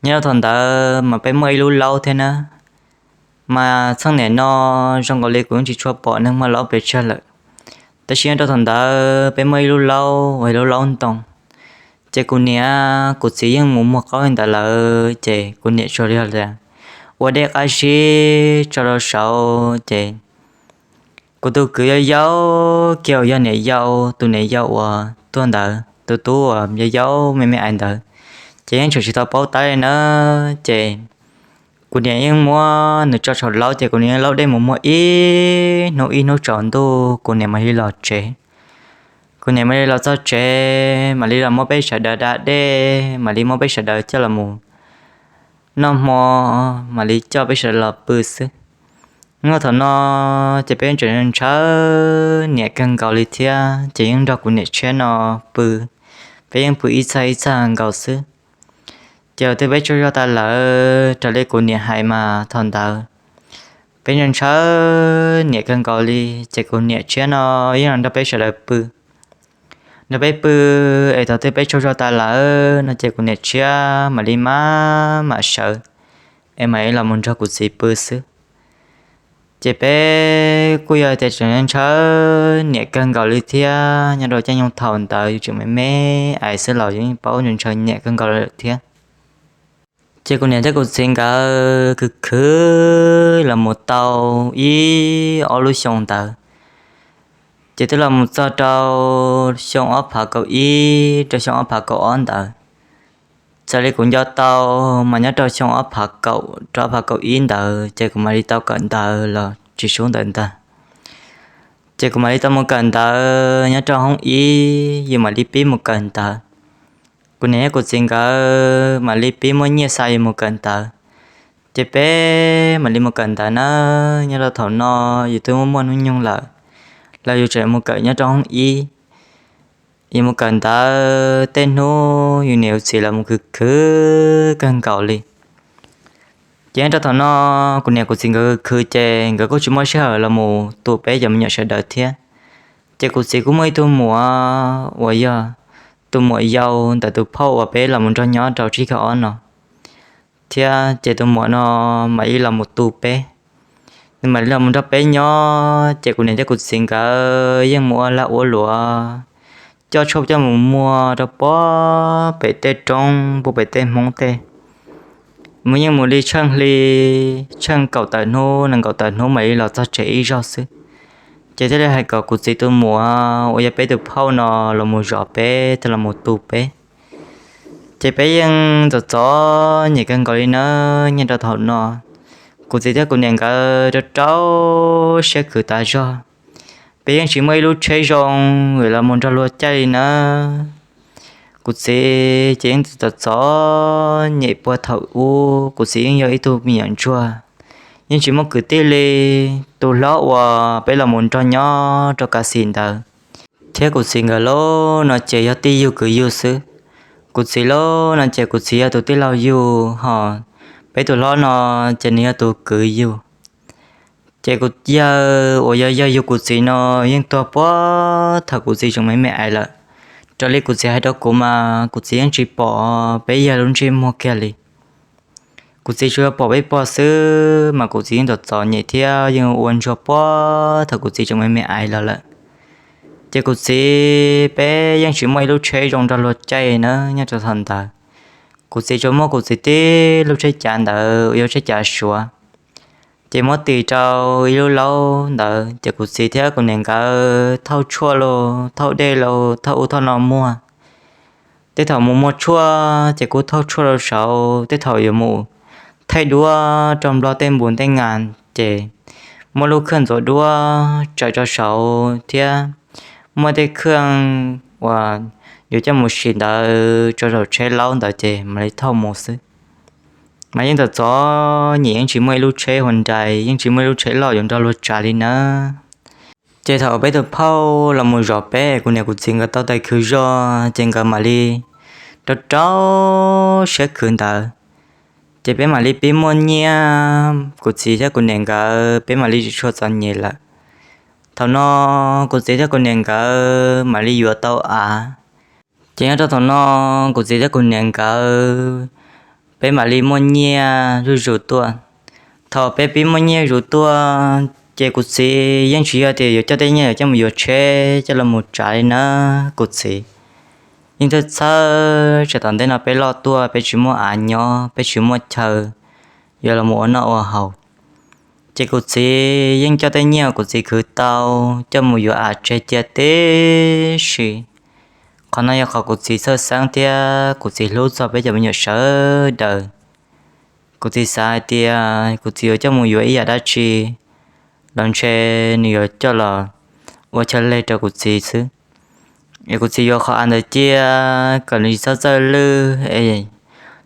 nyob rau thaum ntawd mas peb muaj ib lub laub thiab nawb. Mas txheej niam no zoo nkaus li kuv yeej tsis tshua pom neeg muag laub pes tsawg lawm, tab sis nyob rau thaum ntawd peb muaj ib lub laub uas yog lub laub ntoo. Ces kuv niam kuv txiv yeej mus muag qaub li ntawd lawm, ces kuv niam tsuas li ua dej qab zib tso rau saud, ces kuv tus kwv yau yau kiag uas yog niam yau, tus niam yau uas tuag ntawd, tus tub uas yau yau me me ais ntawd, ces yeej tseem tsis tau paub tab li nawb. Ces kuv niam yeej muab nws tso saum laub, ces kuv niam yeej laub dej mus muag ib hnub ib hnub tsaus ntuj kuv niam mam li los tsev. Kuv niam mam li los txog tsev mam li los muab peb sawv daws da dej, mam li muab peb sawv daws coj los mus noj hmo, mam li coj peb sawv daws los pw xwb. Nyob thaum no ces peb yeej tseem ntshaw niam kawg nkaus li thiab, ces yeej nrog kuv niam tshiab no pw, peb yeej pw ib txhaj ib txhaj nkaus xwb. Ces twb peb tsaug zog tas lawm, raws li kuv niam hais mas thaum ntawd peb ntshaw niam kawg nkaus li, ces kuv niam tshiab no yeej los nrog peb sawv daws pw. Nrog peb pw es thaum twg peb tsaug zog tas lawm no ces kuv niam tshiab mam li maj mam sawv es mam li los mus nrog kuv txiv pw xwb. Ces peb kuj yog tias tseem ntshaw niam kawg nkaus li thiab, nyob rau caij nyoog thaum ntawd yus tseem me me ais xwb los yus yeej paub ntshaw niam kawg nkaus lawm thiab. Ces kuv niam thiab kuv txiv nkawd khwv khwv los mus tau ib ob lub xyoo ntawd, ces twb los mus txog rau xyoo ob phav kaum ib rau xyoo ob phav kaum ob ntawd. Txawm li kuv nco tau mas nyob rau xyoo ob phav kaum rau ob phav kaum ib ntawd ces kuv mam li tau kawm ntawv los tsis sub ntawd ntag. Ces kuv mam li tau mus kawm ntawv nyob rau hoob ib, yus mam li pib mus kawm ntawv. Kuv niam thiab kuv txiv nkawd mam li pib muaj nyiaj xa yus mus kawm ntawv. Ces peb mam li mus kawm ntawv nawb. Nyob rau thaum no yus twb muaj muaj hnub nyoog lawm, los yus tseem mus kawm nyob rau hoob ib. Yus mus kawm ntawv tej hnub yus niam yus txiv los mus khwv khwv kawg nkaus li. Ces nyob rau thaum no kuv niam kuv txiv nkawd khwv khwv ces nkawd kuj tsis muaj sij hawm los mus tu peb cov me nyuam sawv daws thiab. Ces kuv txiv kuj muaj ib tug muam uas yog tus muam yau ntawm tus phauj uas peb los mus nrog nyob rau tsib caug ob no thiab, ces tus muam no mam li los mus tu peb. Nws mam li los mus nrog peb nyob, ces kuv niam thiab kuv txiv nkawd yeej mus ua lag ua luam, coj tshuaj coj mus muag rau puag pem tej roob puag pem tej hmoob tej. Mus yeej mus li tsheej hli, tsheej kaum tawm hnub nees nkaum tawm hnub mam li los txog tsev ib zaug xwb. Ces thiaj li hais kom kuv txiv tus muam uas yog peb tus phauj no los mus zov peb thiab los mus tu peb. Ces peb yeej txom txom nyem kawg nkaus li nawb. Nyob rau thaum no kuv txiv thiab kuv niam nkawd rau rau siab khwv tas zog. Peb yeej tsis muaj ib lub tsheb zoo los mus nrog luag caij li nawb. Kuv txiv ces yeej txom txom nyem puag thaum ub, kuv txiv yeej yog ib tug me nyuam ntsuag, yeej tsis muaj kwv tij li. Tus hlob uas peb los mus nrog nyob rau kav xim ntawd thiab kuv txiv nkawd lub no ces yog tij yug kwv yug xwb. Kuv txiv lub no ces kuv txiv yog tus tij laug yug, ho peb tus hlob no ces nws yog tus kwv yug. Ces kuv yawg uas yog yawg yug kuv txiv no yeej tuag puag thaum kuv txiv tseem me me ais lawm. Raws li kuv txiv hais rau kuv mas kuv txiv yeej tsis pom peb yawg lub ntsej muag kiag li. Kuv txiv tsuas yog pom peb pog xwb mas kuv txiv yeej txom txom nyem thiab yeej ua ntsuag puag thaum kuv txiv tseem me me ais los lawm. Ces kuv txiv peb yeej tsis muaj ib lub tsheb zoo nrog luag caij na nyob rau thaum ntawd. Kuv txiv tsuas muaj kuv txiv tib lub tsheb cav ntawd uas yog tsheb cav Suav, ces muab tis rau ib lub laub ntawd ces kuv txiv thiab kuv niam nkawd thauj tshuaj los thauj dej los thauj ub thauj no muag. Tej thaum mus muag tshuaj ces kuj thauj tshuaj rau saud, tej thaum yuav mus thaij duab rau nplog tej npus tej nas ces muaj lub khwj ntxuav duab tsawm rau saud thiab muaj tej khwj uas yuav coj mus sim ntawd rau saum tsheb laub ntawd ces mam li thauj mus xwb. Mas yeej txom txom nyem, yeej tsis muaj ib lub tsheb Hyundai, yeej tsis muaj ib lub tsheb loj yuav nrog luag tsav li nawb. Ces thaum peb tus phauj los mus zov peb, kuv niam kuv txiv nkawd tau tais khwv zog ces nkawd mam li rau rau siab khwv ntawd. Ces peb mam li pib muaj nyiaj, kuv txiv thiab kuv niam nkawd peb mam li tsis tshua txom nyem lawm. Thaum no kuv txiv thiab kuv niam nkawd mam li yuav tau av. Ces nyob rau thaum no kuv txiv thiab kuv niam nkawd peb mam li muaj nyiaj zuj zus tuaj. Thaum peb pib muaj nyiaj zuj zus tuaj ces kuv txiv yeej tsis yog tias yuav coj tej nyiaj yuav coj mus yuav tsheb coj los mus tsav li nawb. Kuv txiv yeej txhawj txhawj tsam tom ntej no peb loj tuaj peb tsis muaj av nyob, peb tsis muaj chaw yuav los mus ua noj ua haus. Ces kuv txiv yeej coj tej nyiaj kuv txiv khwv tau coj mus yuav av tseg cia tib si. Qhov no yog qhov kuv txiv txhawj xeeb thiab kuv txiv hlub txog peb cov me nyuam sawv daws. Kuv txiv xav hais tias kuv txiv yuav coj mus yuav ib yam dab tsi los ntshe nws yuav coj los ua chaw leg rau kuv txiv xwb. Es kuv txiv yuav qhov av ntawd cia kom nws tsis txhob txawj lwj es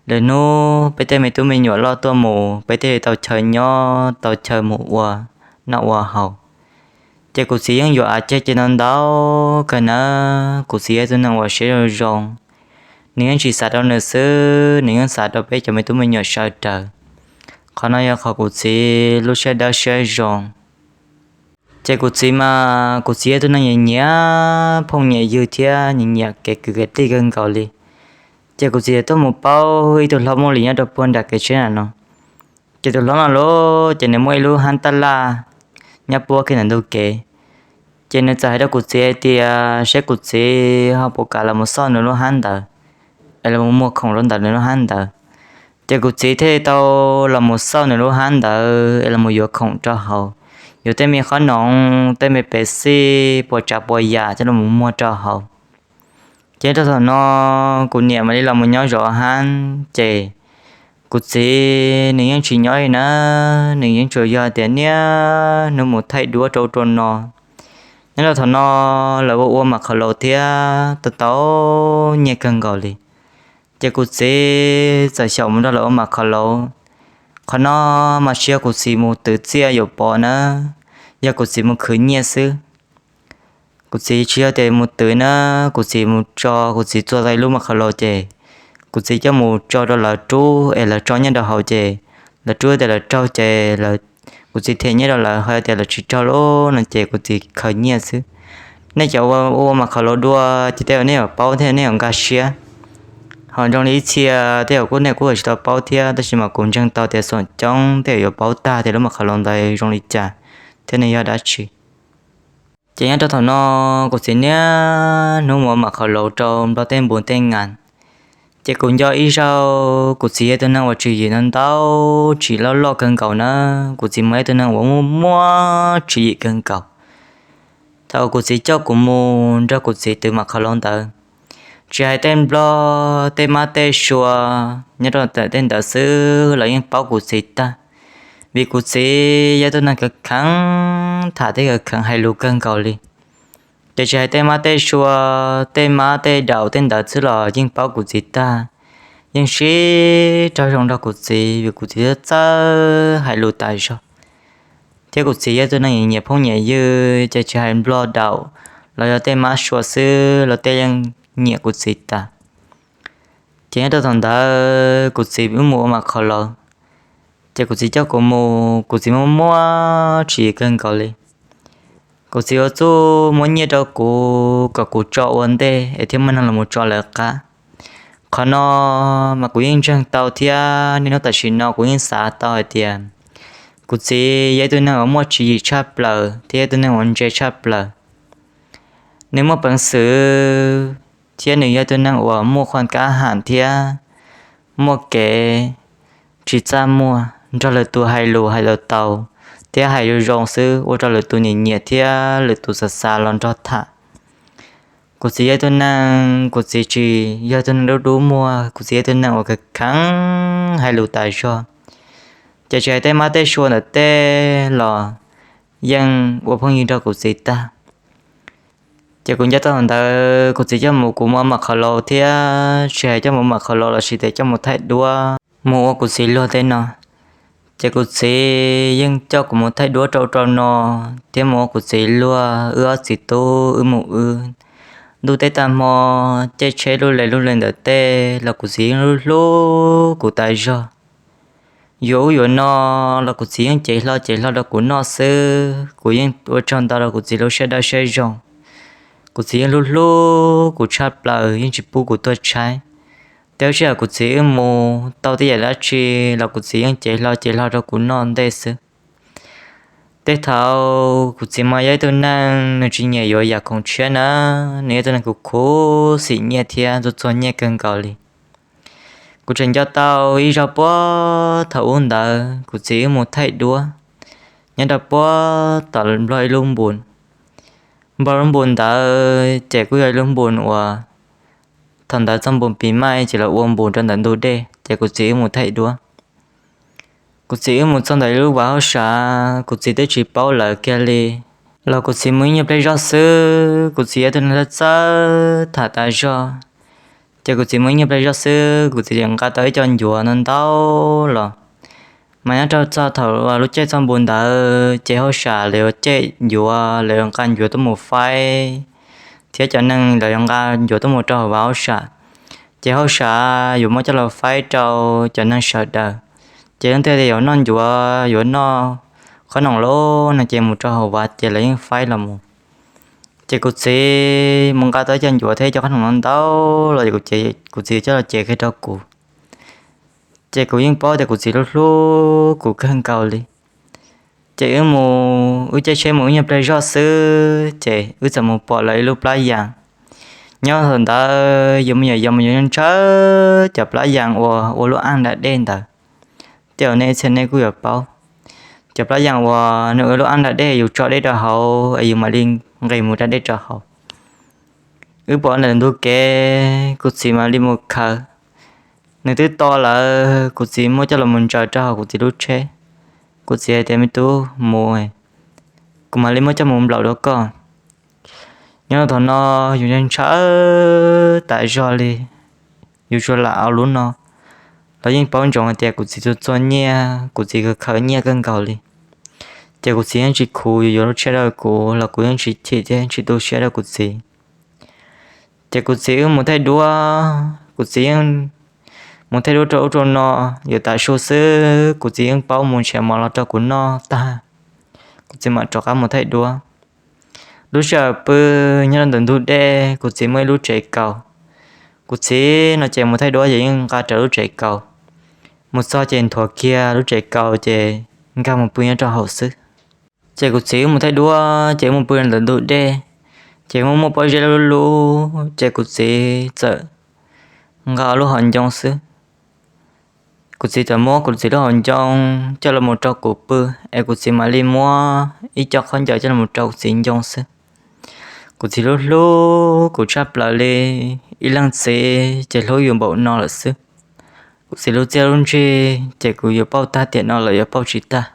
lwm hnub peb tej me tub me nyuam loj tuaj mus peb thiaj li tau chaw nyob tau chaw mus ua noj ua haus. Ces kuv txiv yeej yuav av ceg ces ntau ntau kawg nawb. Kuv txiv yog ib tug neeg uas siab zoo zoo, nws yeej tsis xav rau nws xwb, nws yeej xav rau peb cov me tub me nyuam sawv daws. Qhov no yog qhov kuv txiv lub siab dawb siab zoo. Ces kuv txiv mas kuv txiv yog ib tug neeg nyiam nyiam phooj nyiam ywg thiab nyiam nyiam kev kwv kev tij kawg nkaus li. Ces kuv txiv tuaj mus paub ib tug hlob Muaj Lis nyob rau puag nram kev tsheb na no. Ces tus hlob no los ces nws muaj ib lub hab taj laj nyob puab kiag ntawm ntug kev. Ces nws txawm hais rau kuv txiv hais tias seb kuv txiv ho puas kam los mus xauj nws lub hab ntawd es los muag khoom rau ntawm nws lub hab ntawd. Ces kuv txiv thiaj li tau los mus xauj nws lub hab ntawd es los yuav khoom rau hauv, yuav tej me qhob noov tej me pev xij puas tsav puas yam coj los muag rau hauv. Ces rau thaum no kuv niam mam li los mus nyob zov hab ces kuv txiv nws yeej tsis nyob li na, nws yeej tsuas yog tias niaj hnub mus thaij duab rau ub rau no. Nyob rau thaum no lawv ua ua mam khawv lauv thiab tau tau nyiaj kawg nkaus li. Ces kuv txiv txawm xyaum mus nrog lawv ua mam khawv lauv. Qhov no mas tsis yog kuv txiv mus twv txiaj yuav pov na, yog kuv txiv mus khwv nyiaj xwb. Kuv txiv tsis yog tias mus twv na, kuv txiv mus tso, kuv txiv txua tau ib lub mam khawv lauv ces kuv txiv coj mus tso rau lawv rub es lawv tso nyiaj rau hauv ces lawv rub tias lawv raug ces kuv txiv them nyiaj rau lawv, ho yog tias lawv tsis raug lawm no ces kuv txiv khaws nyiaj xwb. Nej cov ua ua mam khawv lauv dua ces tej zaum nej yuav paub thiab nej yuav nkag siab. Ho zoo li ib txhia tej zaum kuj nej kuj tsis tau paub thiab, tab sis mas kuv ntseeg tau tias xoom coob tej zaum yuav paub tag tias lub mam khawv lauv ntawd zoo li cas thiab nws yog dab tsi. Ces nyob rau thaum no kuv txiv niaj hnub mus ua mam khawv lauv rau nplog tej npus tej nas. Ces kuv nco ib zaug kuv txiv yog tus neeg uas tswv yim ntau ntau, tswv yim loj loj kawg nkaus na. Kuv txiv mas yog tus neeg uas muaj muaj tswv yim kawg nkaus. Thaum kuv txiv coj kuv mus nrog kuv txiv twv mam khawv lauv ntawd, tsis hais tej nplog tej mab tej sua nyob rau ntawm tej ntawd xwb los yeej paub kuv txiv tag, vim kuv txiv yog tus neeg kheev kheev tham thiab kheev kheev hais lus kawg nkaus li. Ces tsis hais tej mab tej sua, tej mab tej daum tej ntawd xwb los yeej paub kuv txiv tag, yeej sib raug zoo nrog kuv txiv vim kuv txiv txawj hais lus tas zog. Thiab kuv txiv yog tus neeg nyiam phooj nyiam ywg, ces tsis hais nplog daum los yog tej mab sua xwb los tej yeej nyiam kuv txiv tas. Ces nyob rau thaum ntawd kuv txiv wb mus ua mam khawv lauv, Ces kuv txiv coj kuv mus, kuv txiv muaj muaj tsis kawg nkaus li. Kuv txiv ua txuj muab nyiaj rau kuv kom kuv tso ua ntej es thiaj muaj neeg los tso lawv qab. Qhov no mas kuv yeej ntseeg tau thiab niaj hnub tam sim no kuv yeej xav tau hais tias kuv txiv yog ib tug neeg uas muaj tswv yim tshaj plaws thiab ib tug neeg uas ntse tshaj plaws. Nws muaj peev xwm thiab nws yog ib tug neeg uas muaj qhua kab ham thiab muaj kev tsis txaj muag, nrog lwm tus hais lus hais tau tau thiab hais zoo zoo xwb ua rau lwm tus nyiam nyiam thiab lwm tus xav xav los nrog tham. Kuv txiv yog ib tug neeg, kuv txiv tsis yog ib tug neeg dub dub muag, kuv txiv yog ib tug neeg uas kheev kheev hais lus tas zog. Ces tsis hais tej mab tej sua ntawm tej los yeej ua phooj ywg nrog kuv txiv tag. Ces kuv nco tau ntawd kuv txiv coj mus kuv mus ua mam qhov laus thiab tsis hais coj mus ua mam qhov laus los sis tias coj mus thaij duab mus ua kuv txiv luag tej no. Ces kuv txiv yeej coj kuv mus thaij duab rau rau no thiab mus ua kuv txiv luag, wb ob txiv tub wb mus wb. Ntuj teb tag hmo, caij tsheb lub le lub le ntawm tej los kuv txiv yeej hlub hlub kuv tas zog. Yuav ub yuav no los kuv txiv yeej cev hlo cev hlo rau kuv noj xwb, kuv yeej ua tsaug ntau rau kuv txiv lub siab dawb siab zoo. Kuv txiv yeej hlub hlub kuv tshaj plaws, yeej tsis pub kuv tuag tshaib. Tej lub sij hawm kuv txiv wb mus tau tej yam dab tsi los kuv txiv yeej cev hlo cev hlo rau kuv noj ntej xwb. Tej thaum kuv txiv mas yog ib tug neeg nws tsis nyiam yuav yam khoom tshiab na, nws yog ib tug neeg khuv khuv xim nyiaj thiab txuag txuag nyiaj kawg nkaus li. Kuv tseem nco tau ib zaug puag thaum ub ntawd kuv txiv wb mus thaij duab nyob rau puag tom Nplog ib lub npus. Nplog lub npus ntawd ces kuj yog ib lub npus uas thaum ntawd txoj npus pis maij ces los ua npus rau ntawm ntug dej, ces kuv txiv wb mus thaij duab. Kuv txiv wb mus txog ntawm ib lub vaj hauj sam, kuv txiv twb tsis paub lawv kiag li. Los kuv txiv mus ib nyuag pliag zog xwb, kuv txiv yog tus neeg txawj tham tas zog, ces kuv txiv mus ib nyuag pliag zog xwb kuv txiv tseem nqa tau ib co ncuav ntau ntau los. Mas nyob rau txog thaum lub caij txoj npus ntawd ces hauj sam lawv yuav caij ncuav, lawv yuav nqa ncuav tuaj mus faib, thiab cov neeg lawv yuav nqa ncuav tuaj mus rau hauv vaj hauj sam. Ces hauj sam yuav muab coj los faib rau cov neeg sawv daws. Ces leej twg tias yuav noj ncuav yuav noj qhob noom lawm no ces mus rau hauv vaj ces lawv yeej faib los mus. Ces kuv txiv mus nqa tau ib co ncuav thiab ib co qhob noom ntau ntau los, kuv txiv coj los cev kiag rau kuv. Ces kuv yeej paub tias kuv txiv hlub hlub kuv kawg nkaus li. Ces wb mus, wb caij tsheb mus ib nyuag pliag zog xwb ces wb txawm mus pom lawv ib lub plab yas. Nyob thaum ntawd yus me nyuam yaus mus yus ntshaw cov plab yas uas ua lub aj nram dej ntawd. Tej zaum nej txhia nej kuj yuav paub, cov plab yas uas nws ua lub aj nram dej yus tso dej rau hauv es yus mam li nqis mus da dej rau hauv. Wb pom ntawm ntug kev kuv txiv mam li mus khaws. Nws twb to lawm, kuv txiv muab coj los mus ntsaws rau hauv kuv txiv lub tsheb. Kuv txiv hais tias, me tub, mus, kuv mam li muab coj mus nplaum rau koj. Nyob rau thaum no yus ntshaw tas zog li, yus tsuas lam ua lub no los yeej paub ntsoov hais tias kuv txiv txuag txuag nyiaj, kuv txiv khaws khaws nyiaj kawg nkaus li. Ces kuv txiv yeej tsis khuv, yus yuav lub tsheb rau kuv los kuv yeej tsis chim thiab tsis tu siab rau kuv txiv. Ces kuv txiv wb mus thaij duab, kuv txiv yeej mus thaij duab rau ub rau no, yuav tav su xwb kuv txiv yeej paub mus nrhiav mov los rau kuv noj tag, kuv txiv mam rov qab mus thaij duab. Lub sij hawm pw nyob rau ntawm ntug dej, kuv txiv muaj ib lub tsev kaus. Kuv txiv no ces mus thaij duab ces yeej nqa rawv lub tsev kaus. Mus txog ces nthuav kiag lub tsev kaus ces nkag mus pw nyob rau hauv xwb. Ces kuv txiv wb mus thaij duab ces wb mus pw ntawm ntug dej, ces muaj muaj pob zeb lub lub, ces kuv txiv txawm nqa lub hauv ncoo xwb. Kuv txiv txawm muab kuv txiv lub hauv ncoo coj los mus rau kuv pw, es kuv txiv mam li muab ib co khaub ncaws coj los mus rau kuv txiv ncoo xwb. Kuv txiv hlub hlub kuv tshaj plaws li, ib leej txiv ces hlub yus npaum no lawm xwb. Kuv txiv lub txiaj lub ntsig ces kuv yuav pauj tag tiam no lawm yuav pauj tsis tag.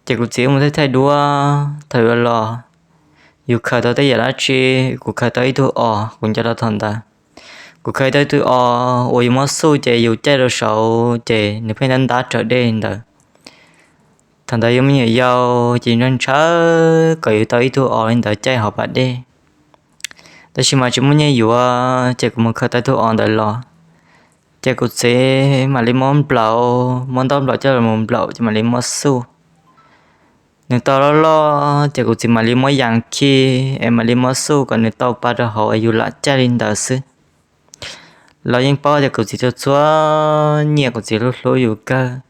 Ces kuv txiv wb mus thaij thaij duab, thaum yuav los, yus khaws tau tej yam dab tsi, kuv khaws tau ib tug os, kuv nco rau thaum ntawd. Kuv khaws tau ib tug os uas yus muab xuj ces yus caij rau saud ces nws pheej ntab ntab raws dej ntawd. Thaum ntawd yus me nyuam yaus ces ntshaw ntshaw kom yus tau ib tug os li ntawd caij hauv pas dej. Tab sis mas tsis muaj nyiaj yuav ces kuv mus khaws tau ib tug os ntawd los. Ces kuv txiv mam li muab nplaum, muab ntaub nplaum coj los mus nplaum ces mam li muab xuj. Nws tau loj loj ces kuv txiv mam li muab yas khi es mam li muab xuj kom nws tau pa rau hauv es yus lam caij li ntawd xwb. Los yeej paub tias kuv txiv txhua txhua nyiam, kuv txiv hlub hlub yus kawg.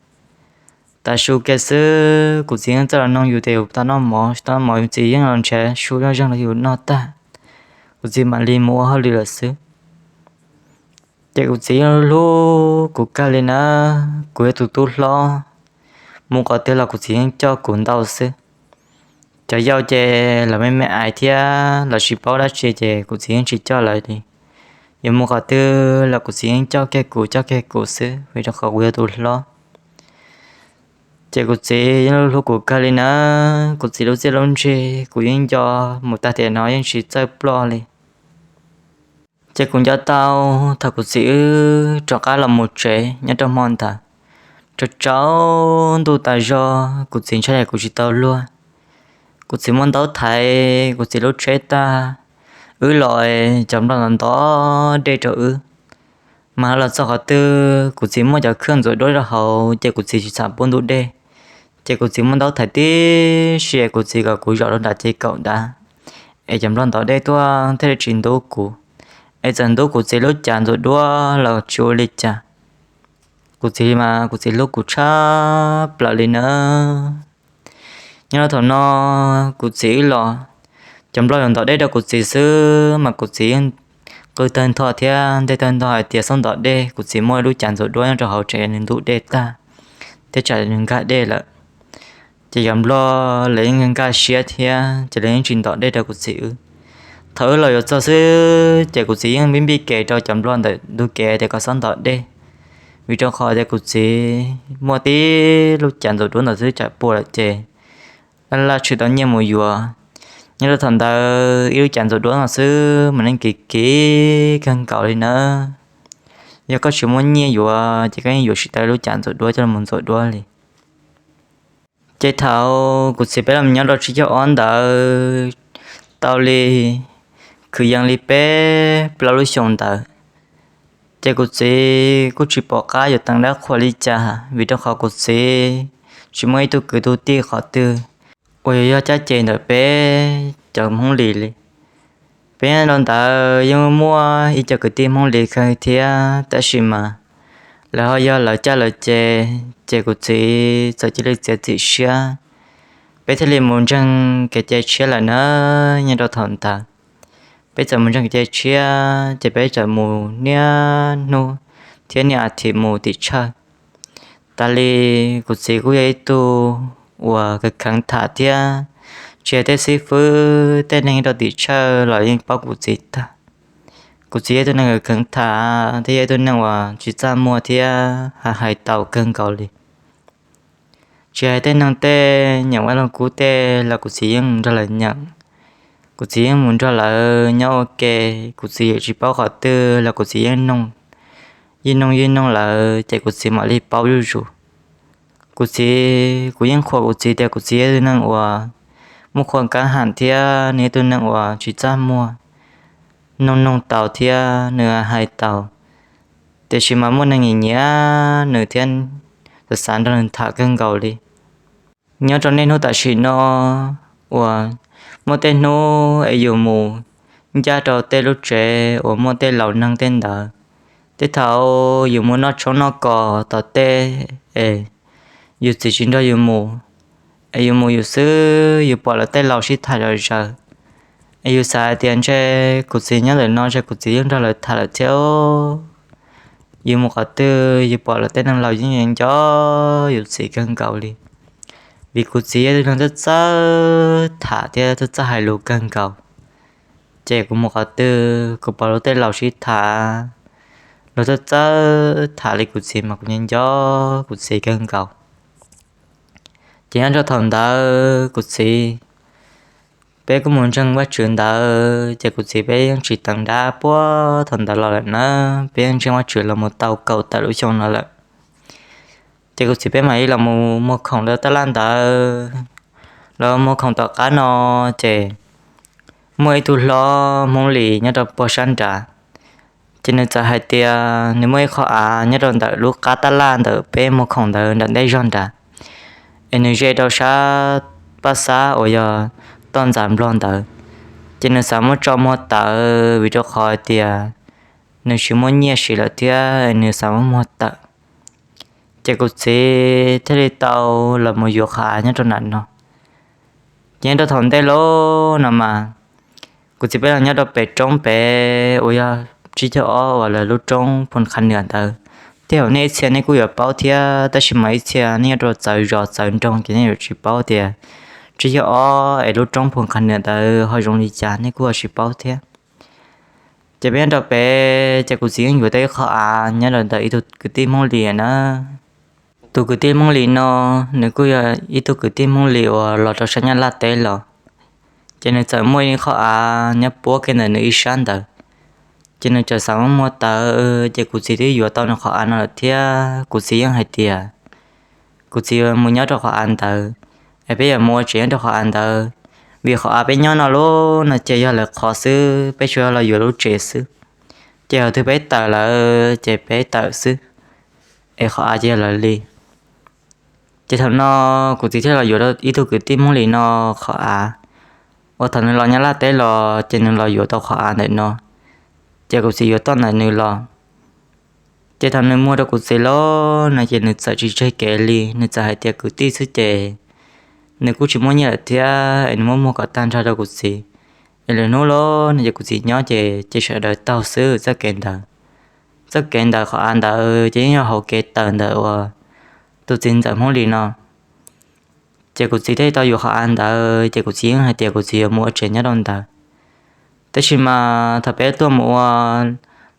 Tav su kiag xwb kuv txiv yeej txawj los noog yus tias yus tau noj mov tsis tau noj mov, kuv txiv yeej los nrhiav su zeej los yus noj tag, kuv txiv mam li mus ua hauj lwm lawm xwb. Ces kuv txiv yeej hlub kuv kawg li na, kuv yog tus tub hlob, mus qhov twg los kuv txiv yeej coj kuv ntau xwb. Cov yau ces los me me ais thiab los tsis paub dab tsi ces kuv txiv yeej tsis coj lawv li. Yuav mus qhov twg los kuv txiv yeej coj kiag kuv, coj kiag kuv xwb vim rau qhov kuv yog tus hlob. Ces kuv txiv yeej hlub kuv kawg li na, kuv txiv lub txiaj lub ntsig kuv yeej nco mus tag tiam no yeej tsis txawj ploj li. Ces kuv nco tau thaum kuv txiv wb rov qab los mus tsev nyob rau hmo ntawd, tsaus tsaus ntuj tas zog kuv txiv ntshai kuv tsis tau luag. Kuv txiv muab ntaub thaiv kuv txiv lub tsheb tag, wb los cov nplog ntov ntov dej rau wb. Mas los txog qhov twg kuv txiv muaj cov khaj ntxuav duab rau hauv ces kuv txiv tsis txhob pub ntug dej. Ces kuv txiv muab ntaub thaiv tib si kuv txiv kom kuv zaum rau nram ces kaum nrad, es cov nplog ntov dej tuaj thiaj li tsis ntub kuv. Es txawm ntub kuv txiv lub cav ntxuav duab los tsis ua li cas. Kuv txiv mas kuv txiv hlub kuv tshaj plaws li na. Nyob rau thaum no kuv txiv wb los, cov nplog yuav ntov dej rau kuv txiv xwb mas kuv txiv yeej qw tawg ntho thiab nteg tawg ntho hais tias xub ntov dej, kuv txiv muaj lub cav ntxuav duab nyob rau hauv tsev nws ntub dej tag thiab tsam nws nkag dej lawm. Ces cov nplog lawv yeej nkag siab thiab ces lawv yeej tsis ntov dej rau kuv txiv wb. Thaum wb los yuav txog xwb ces kuv txiv yeej npij npij kev rau cov nplog ntawm ntug kev tias kom xob ntov dej, vim rau qhov tias kuv txiv muaj tib lub cav ntxuav duab ntawd xwb tsam puas lawm ces laj laj tshwm tau nyiaj mus yuav. Nyob rau thaum ntawd ib lub cav ntxuav duab no xwb mas yeej kim kim kawg nkaus li na. Yog koj tsis muaj nyiaj yuav ces koj yeej yuav tsis tau lub cav ntxuav duab coj los ntxuav duab li. Ces thaum kuv txiv peb los nyob rau tsib caug ob ntawd, tau li kwv yees li peb plaub lub xyoo ntawd, ces kuv txiv kuj tsis pom qab yuav teev dab qhuas li cas vim rau qhov kuv txiv tsis muaj ib tug kwv tug tij qhov twg uas yuav yog caj ces ntawm peb cov Hmoob Lis li. Peb nyob rau ntawd yeej muaj ib co kwv tij Hmoob Lis kawg thiab tab sis mas lawv ho yog lawv caj lawv ces, ces kuv txiv txawm cia li txiav txim siab, peb thiaj li mus ntseeg kev cai tshiab lawm na. Nyob rau thaum ntawd peb txawm mus ntseeg kev cai tshiab ces peb txawm mus niaj hnub thiab niaj a thiv mus tim tsawj. Tas li kuv txiv kuj yog ib tug uas kheev kheev tham thiab, tsis hais tej xib fwb tej neeg rau tim tsawj los yeej paub kuv txiv tag. Kuv txiv yog ib tug neeg kheev kheev tham thiab yog ib tug neeg uas tsis txaj muag thiab hais hais tau kawg nkaus li. Tsis hais tej neeg tej nyeem vaj loog kub tej los kuv txiv yeej mus nrog lawv nyeem. Kuv txiv yeej mus nrog lawv nyob ua ke, kuv txiv yuav tsis paub qhov twg los kuv txiv yeej noog, yeej noog yeej noog lawv ces kuv txiv mam li paub zuj zus. Kuv txiv, kuv yeej qhuas kuv txiv tias kuv txiv yog ib tug neeg uas muaj qhua kab ham thiab nws yog ib tug neeg uas tsis txaj muag, noog noog tau thiab nws hais tau, tiam sis mas muaj neeg nyiam nyiam nws thiab xav xav nrog nws tham kawg nkaus li. Nyob rau niaj hnub tam sim no uas muaj tej hnub es yus mus ncaj rau tej lub tsev uas muaj tej laus neeg tej ntawd, tej thaum yus mus noj tshoob noj kos tom tej es yus txiv tsis nrog yus mus, es yus mus yus xwb yus pom lawv tej laus sib tham zom zaws, es yus xav hais tias ntshe kuv txiv nyob ntawm no ntshe kuv txiv yeej nrog lawv tham lawm thiab. Yus mus qhov twg yus pom lawv tej neeg laus yeej nco yus txiv kawg nkaus li, vim kuv txiv yog ib tug neeg txawj txawj tham thiab txawj txawj hais lus kawg nkaus. Ces kuv mus qhov twg kuv pom luag tej laus sib tham, luag txawj txawj tham li kuv txiv mas kuv nco nco kuv txiv kawg nkaus. Ces nyob rau thaum ntawd kuv txiv, peb kuj mus ntseeg Vajtswv ntawd ces kuv txiv peb yeej tsis teev dab puag thaum ntawd los lawm na, peb yeej ntseeg Vajtswv los mus tau kaum tawm lub xyoo no lawm. Ces kuv txiv peb mam li los mus muag khoom rau taj laj ntawd, los muag khoom tom qab no ces muaj ib tug hlob Hmoob Lis nyob rau puag sab nrad, Ces nws txawm hais tias nws muaj ib qho av nyob rau ntawm lub qab tab laj ntawm peb muag khoom ntawd nram ntej zog nrad, es nws ze rau sab paj xab uas yog toj ntxas nplog ntawd. Ces nws xav muab tso muag tawm vim rau qhov tias nws tsis muaj nyiaj siv lawm thiab nws xav muab muag tawm. Ces kuv txiv thiaj li tau los mus yuav qhov av nyob rau nram no. Ces nyob rau thaum ntej lawm no mas, kuv txiv peb los nyob rau pem roob pem uas yog tsib caug ob uas lawv lub roob Phu Qha Nwm ntawd. Tej zaum nej ib txhia nej kuj yuav paub thiab, tab sis mas ib txhia nej nyob rau txawv zos txawv nroog ces nej yuav tsis paub tias tsib caug ob es lub roob Phu Qha Nwm ntawd ho zoo li cas nej kuj ho tsis paub thiab. Ces peb nyob rau pem ces kuv txiv yeej yuav tau ib qho av nyob rau ntawm ib tug kwv tij Hmoob Lis na. Tus kwv tij Hmoob Lis no, nws kuj yog ib tug kwv tij Hmoob Lis uas los rau sab Nyab Laj teb los. Ces nws txawm muaj ib qho av nyob puab kiag ntawm nws ib sab ntawd. Ces nws txawm xav muab muag tawm, ces kuv txiv twb yuav tau nws qhov av no lawm thiab kuv txiv yeej hais tias kuv txiv yuav mus nyob rau qhov av ntawd, es peb yuav mus ua tsev nyob rau qhov av ntawd, vim qhov av peb nyob no lub no ces yog lawv qhov xwb, peb tsuas yog los yuav lub tsev xwb. Ces qhov twg peb tawm lawm ces peb tawm xwb, es qhov av ces yog lawv li. Ces thaum no kuv txiv thiaj los yuav ib tug kwv tij Hmoob Lis no qhov av, uas thaum nws los Nyab Laj teb los ces nws los yuav tau qhov av ntawm no, ces kuv txiv yuav toj ntawm nws los. Ces thaum nws muag rau kuv txiv lawm no ces nws txawm tsis tseg kev li, nws txawm hais tias kwv tij xwb ces nws kuj tsis muaj nyiaj lawm thiab es nws muab muag kom tag nrho rau kuv txiv, es lwm hnub lawm no ces kuv txiv nyob ces ces sawv daws taug xwb txoj kev ntawd. Txoj kev ntawm qhov av ntawd ces yeej yog hauv kev tawm ntawm uas tus txiv ntxawm Hmoob Lis no. Ces kuv txiv thiaj tau yuav qhov av ntawd, ces kuv txiv yeej hais tias kuv txiv yuav mus ua tsev nyob rau ntawd. Tab sis mas thaum peb tuaj mus ua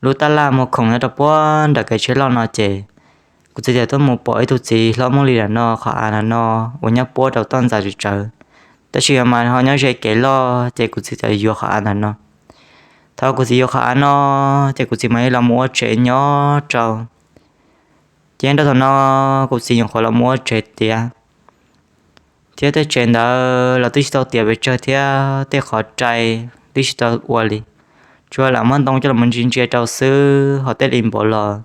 lub tab laj muag khoom nyob rau puag nram kev tsheb loj no ces kuv txiv thiaj tuaj mus pom ib tug txiv hlob Hmoob Lis ntawm no qhov av ntawm no uas nyob puab rau toj ntxas tsawv tsawv, tab sis mas ho nyob ze kev loj ces kuv txiv thiaj yuav qhov av ntawm no. Thaum kuv txiv yuav qhov av no, ces kuv txiv mam li los mus ua tsev nyob rau. Ces nyob rau thaum no kuv txiv nyuam qhuav los mus ua tsev tiav, thiab tej tsev ntawd los twb tsis tau tiav pes tsawg thiab tej qhov rai twb tsis tau ua li, tsuas lam muab ntoo coj los ntsia ntsia rau xwb, ho tej li npaum los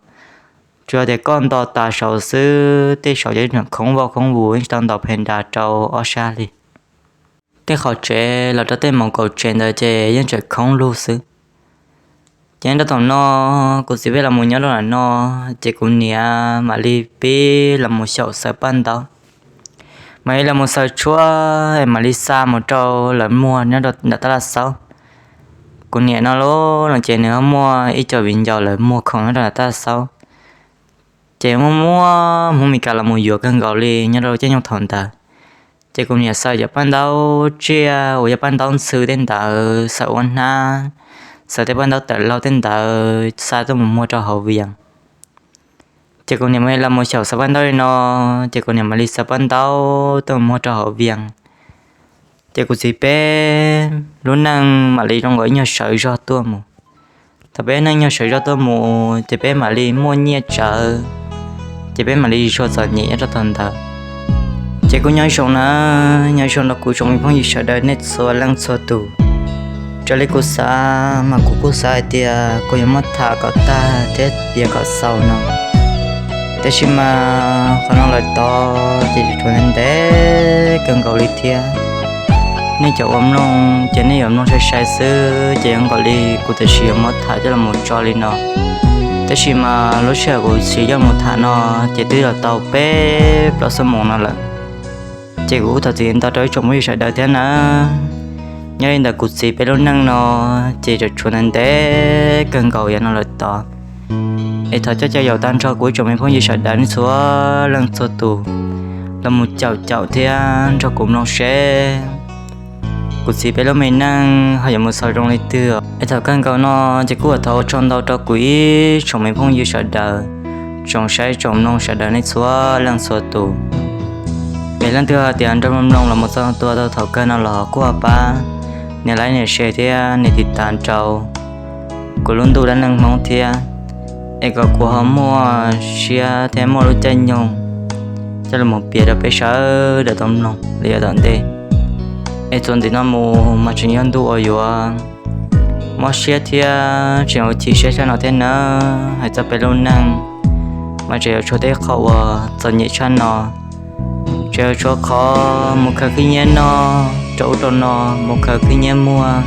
tsuas tias koj nto tas saud xwb, tej saud ces tseem khoob vau khoob vus yeej tsis tau ntaus phes nras rau ob sab li. Tej qhov tsev los rau tej moos kaum tsev ntawd ces yeej tseem khoob lug xwb. Ces nyob rau thaum no kuv txiv peb los mus nyob rau ntawm no, ces kuv niam mam li pib los mus xyaum xaws paj ntaub, mam li los mus xaws tshuab es mam li xa mus rau lawv muag nyob rau nram tab laj xaub. Kuv niam no los ces nws ho muaj ib co viv ncaus lawv muag khoom nyob rau nram tab laj xaub, ces muaj muaj Hmoob Mes Kas los mus yuav kawg nkaus li nyob rau caij nyoog thaum ntawd. Ces kuv niam xaws cov paj ntaub tsiaj uas yog paj ntaub ntxhw tej ntawd, xaws ua hnab, xaws tej paj ntaub tawm laug tej ntawd xa tuaj mus muag rau hauv Vias. Ces kuv niam mam li los mus xyaum xaws paj ntaub li no, ces kuv niam mam li xaws paj ntaub tuaj mus muag rau hauv Vias. Ces kuv txiv peb lub neej mam li zoo nkaus ib nyuag sawv zog tuaj mus. Thaum peb neej nyuag sawv zog tuaj mus ces peb mam li muaj nyiaj tsawv, ces peb mam li zuag txom nyem nyob rau thaum ntawd. Ces kuj nyob zoo na, nyob zoo rau kuv tsoom me phooj ywg sawv daws nej txhua leej txhua tus. Raws li kuv xav mas kuv kuj xav hais tias kuv yuav muab tham kom tag thiab piav kom xaus no, tiam sis mas qhov no lawm tod ces tseem tshuav ntev kawg nkaus li thiab. Nej cov uas mloog ces nej yuav mloog sai sai xwb ces zoo nkaus li kuv tam sim yuav muab tham coj los mus tso li no. Tab sis mas lub sij hawm kuv siv coj mus tham no ces twb los tau peb plaub xuab moos no lawm. Ces kuv kuj thov txim ntau rau ib tsoom phooj ywg sawv daws thiab nawb. Nyob li ntawm kuv txiv peb lub neej no ces tseem tshuav ntev ntev kawg nkaus yav no lawm tod. Es thov coj caw yaum tag nrho kuv ib tsoom me phooj ywg sawv daws nej txhua leej txhua tus los mus caum caum thiab nrog kuv mloog seb kuv txiv peb lub me neej ho yuav mus xaus zoo li twg. Es thaum kawg nkaus no ces kuj thov ua tsaug ntau rau kuv ib tsoom me phooj ywg sawv daws, tsoom saib tsoom mloog sawv daws nej txhua leej txhua tus. Es leej twg hais tias nrog mloog los mus txog tua tau thaum kawg no los kuj ho pab nias like nias share thiab nias tiv tas rau kuv lub ntuj dab neeg Hmoob thiab, es kom kuv ho muaj siab thiab muaj lub caij nyoog coj los mus piav rau peb sawv daws tau mloog li yav tom ntej. Es txuas ntxiv no mus mas tseem yog ntu uas yuav mob siab thiab tseem ua chim siab tshaj no thiab nawb. Hais txog peb lub neej mas tseem yuav tshuav tej qho uas txom nyem tshaj no. Tseem yuav tshuav qhov mus khaws khib nyiab noj, rau ub rau no, mus khaws khib nyiab muag.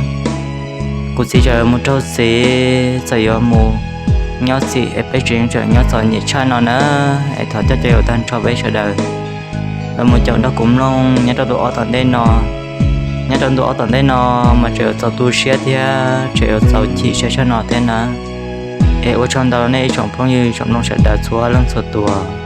Kuv txiv tseem mus raug txiv, txawm yuav mus nyob txim es peb tseem tseem nyob txom nyem tshaj no na. Es thov coj cov yaus tag nrho peb sawv daws los mus caum nrog kuv mloog nyob rau ntu ob tom ntej no. Nyob rau ntu ob tom ntej no mas tseem yuav txaus tu siab thiab tseem yuav txaus chim siab tshaj no thiab na. Es ua tsaug ntau nej ib tsoom phooj ywg tsoom mloog sawv daws txhua leej txhua tus.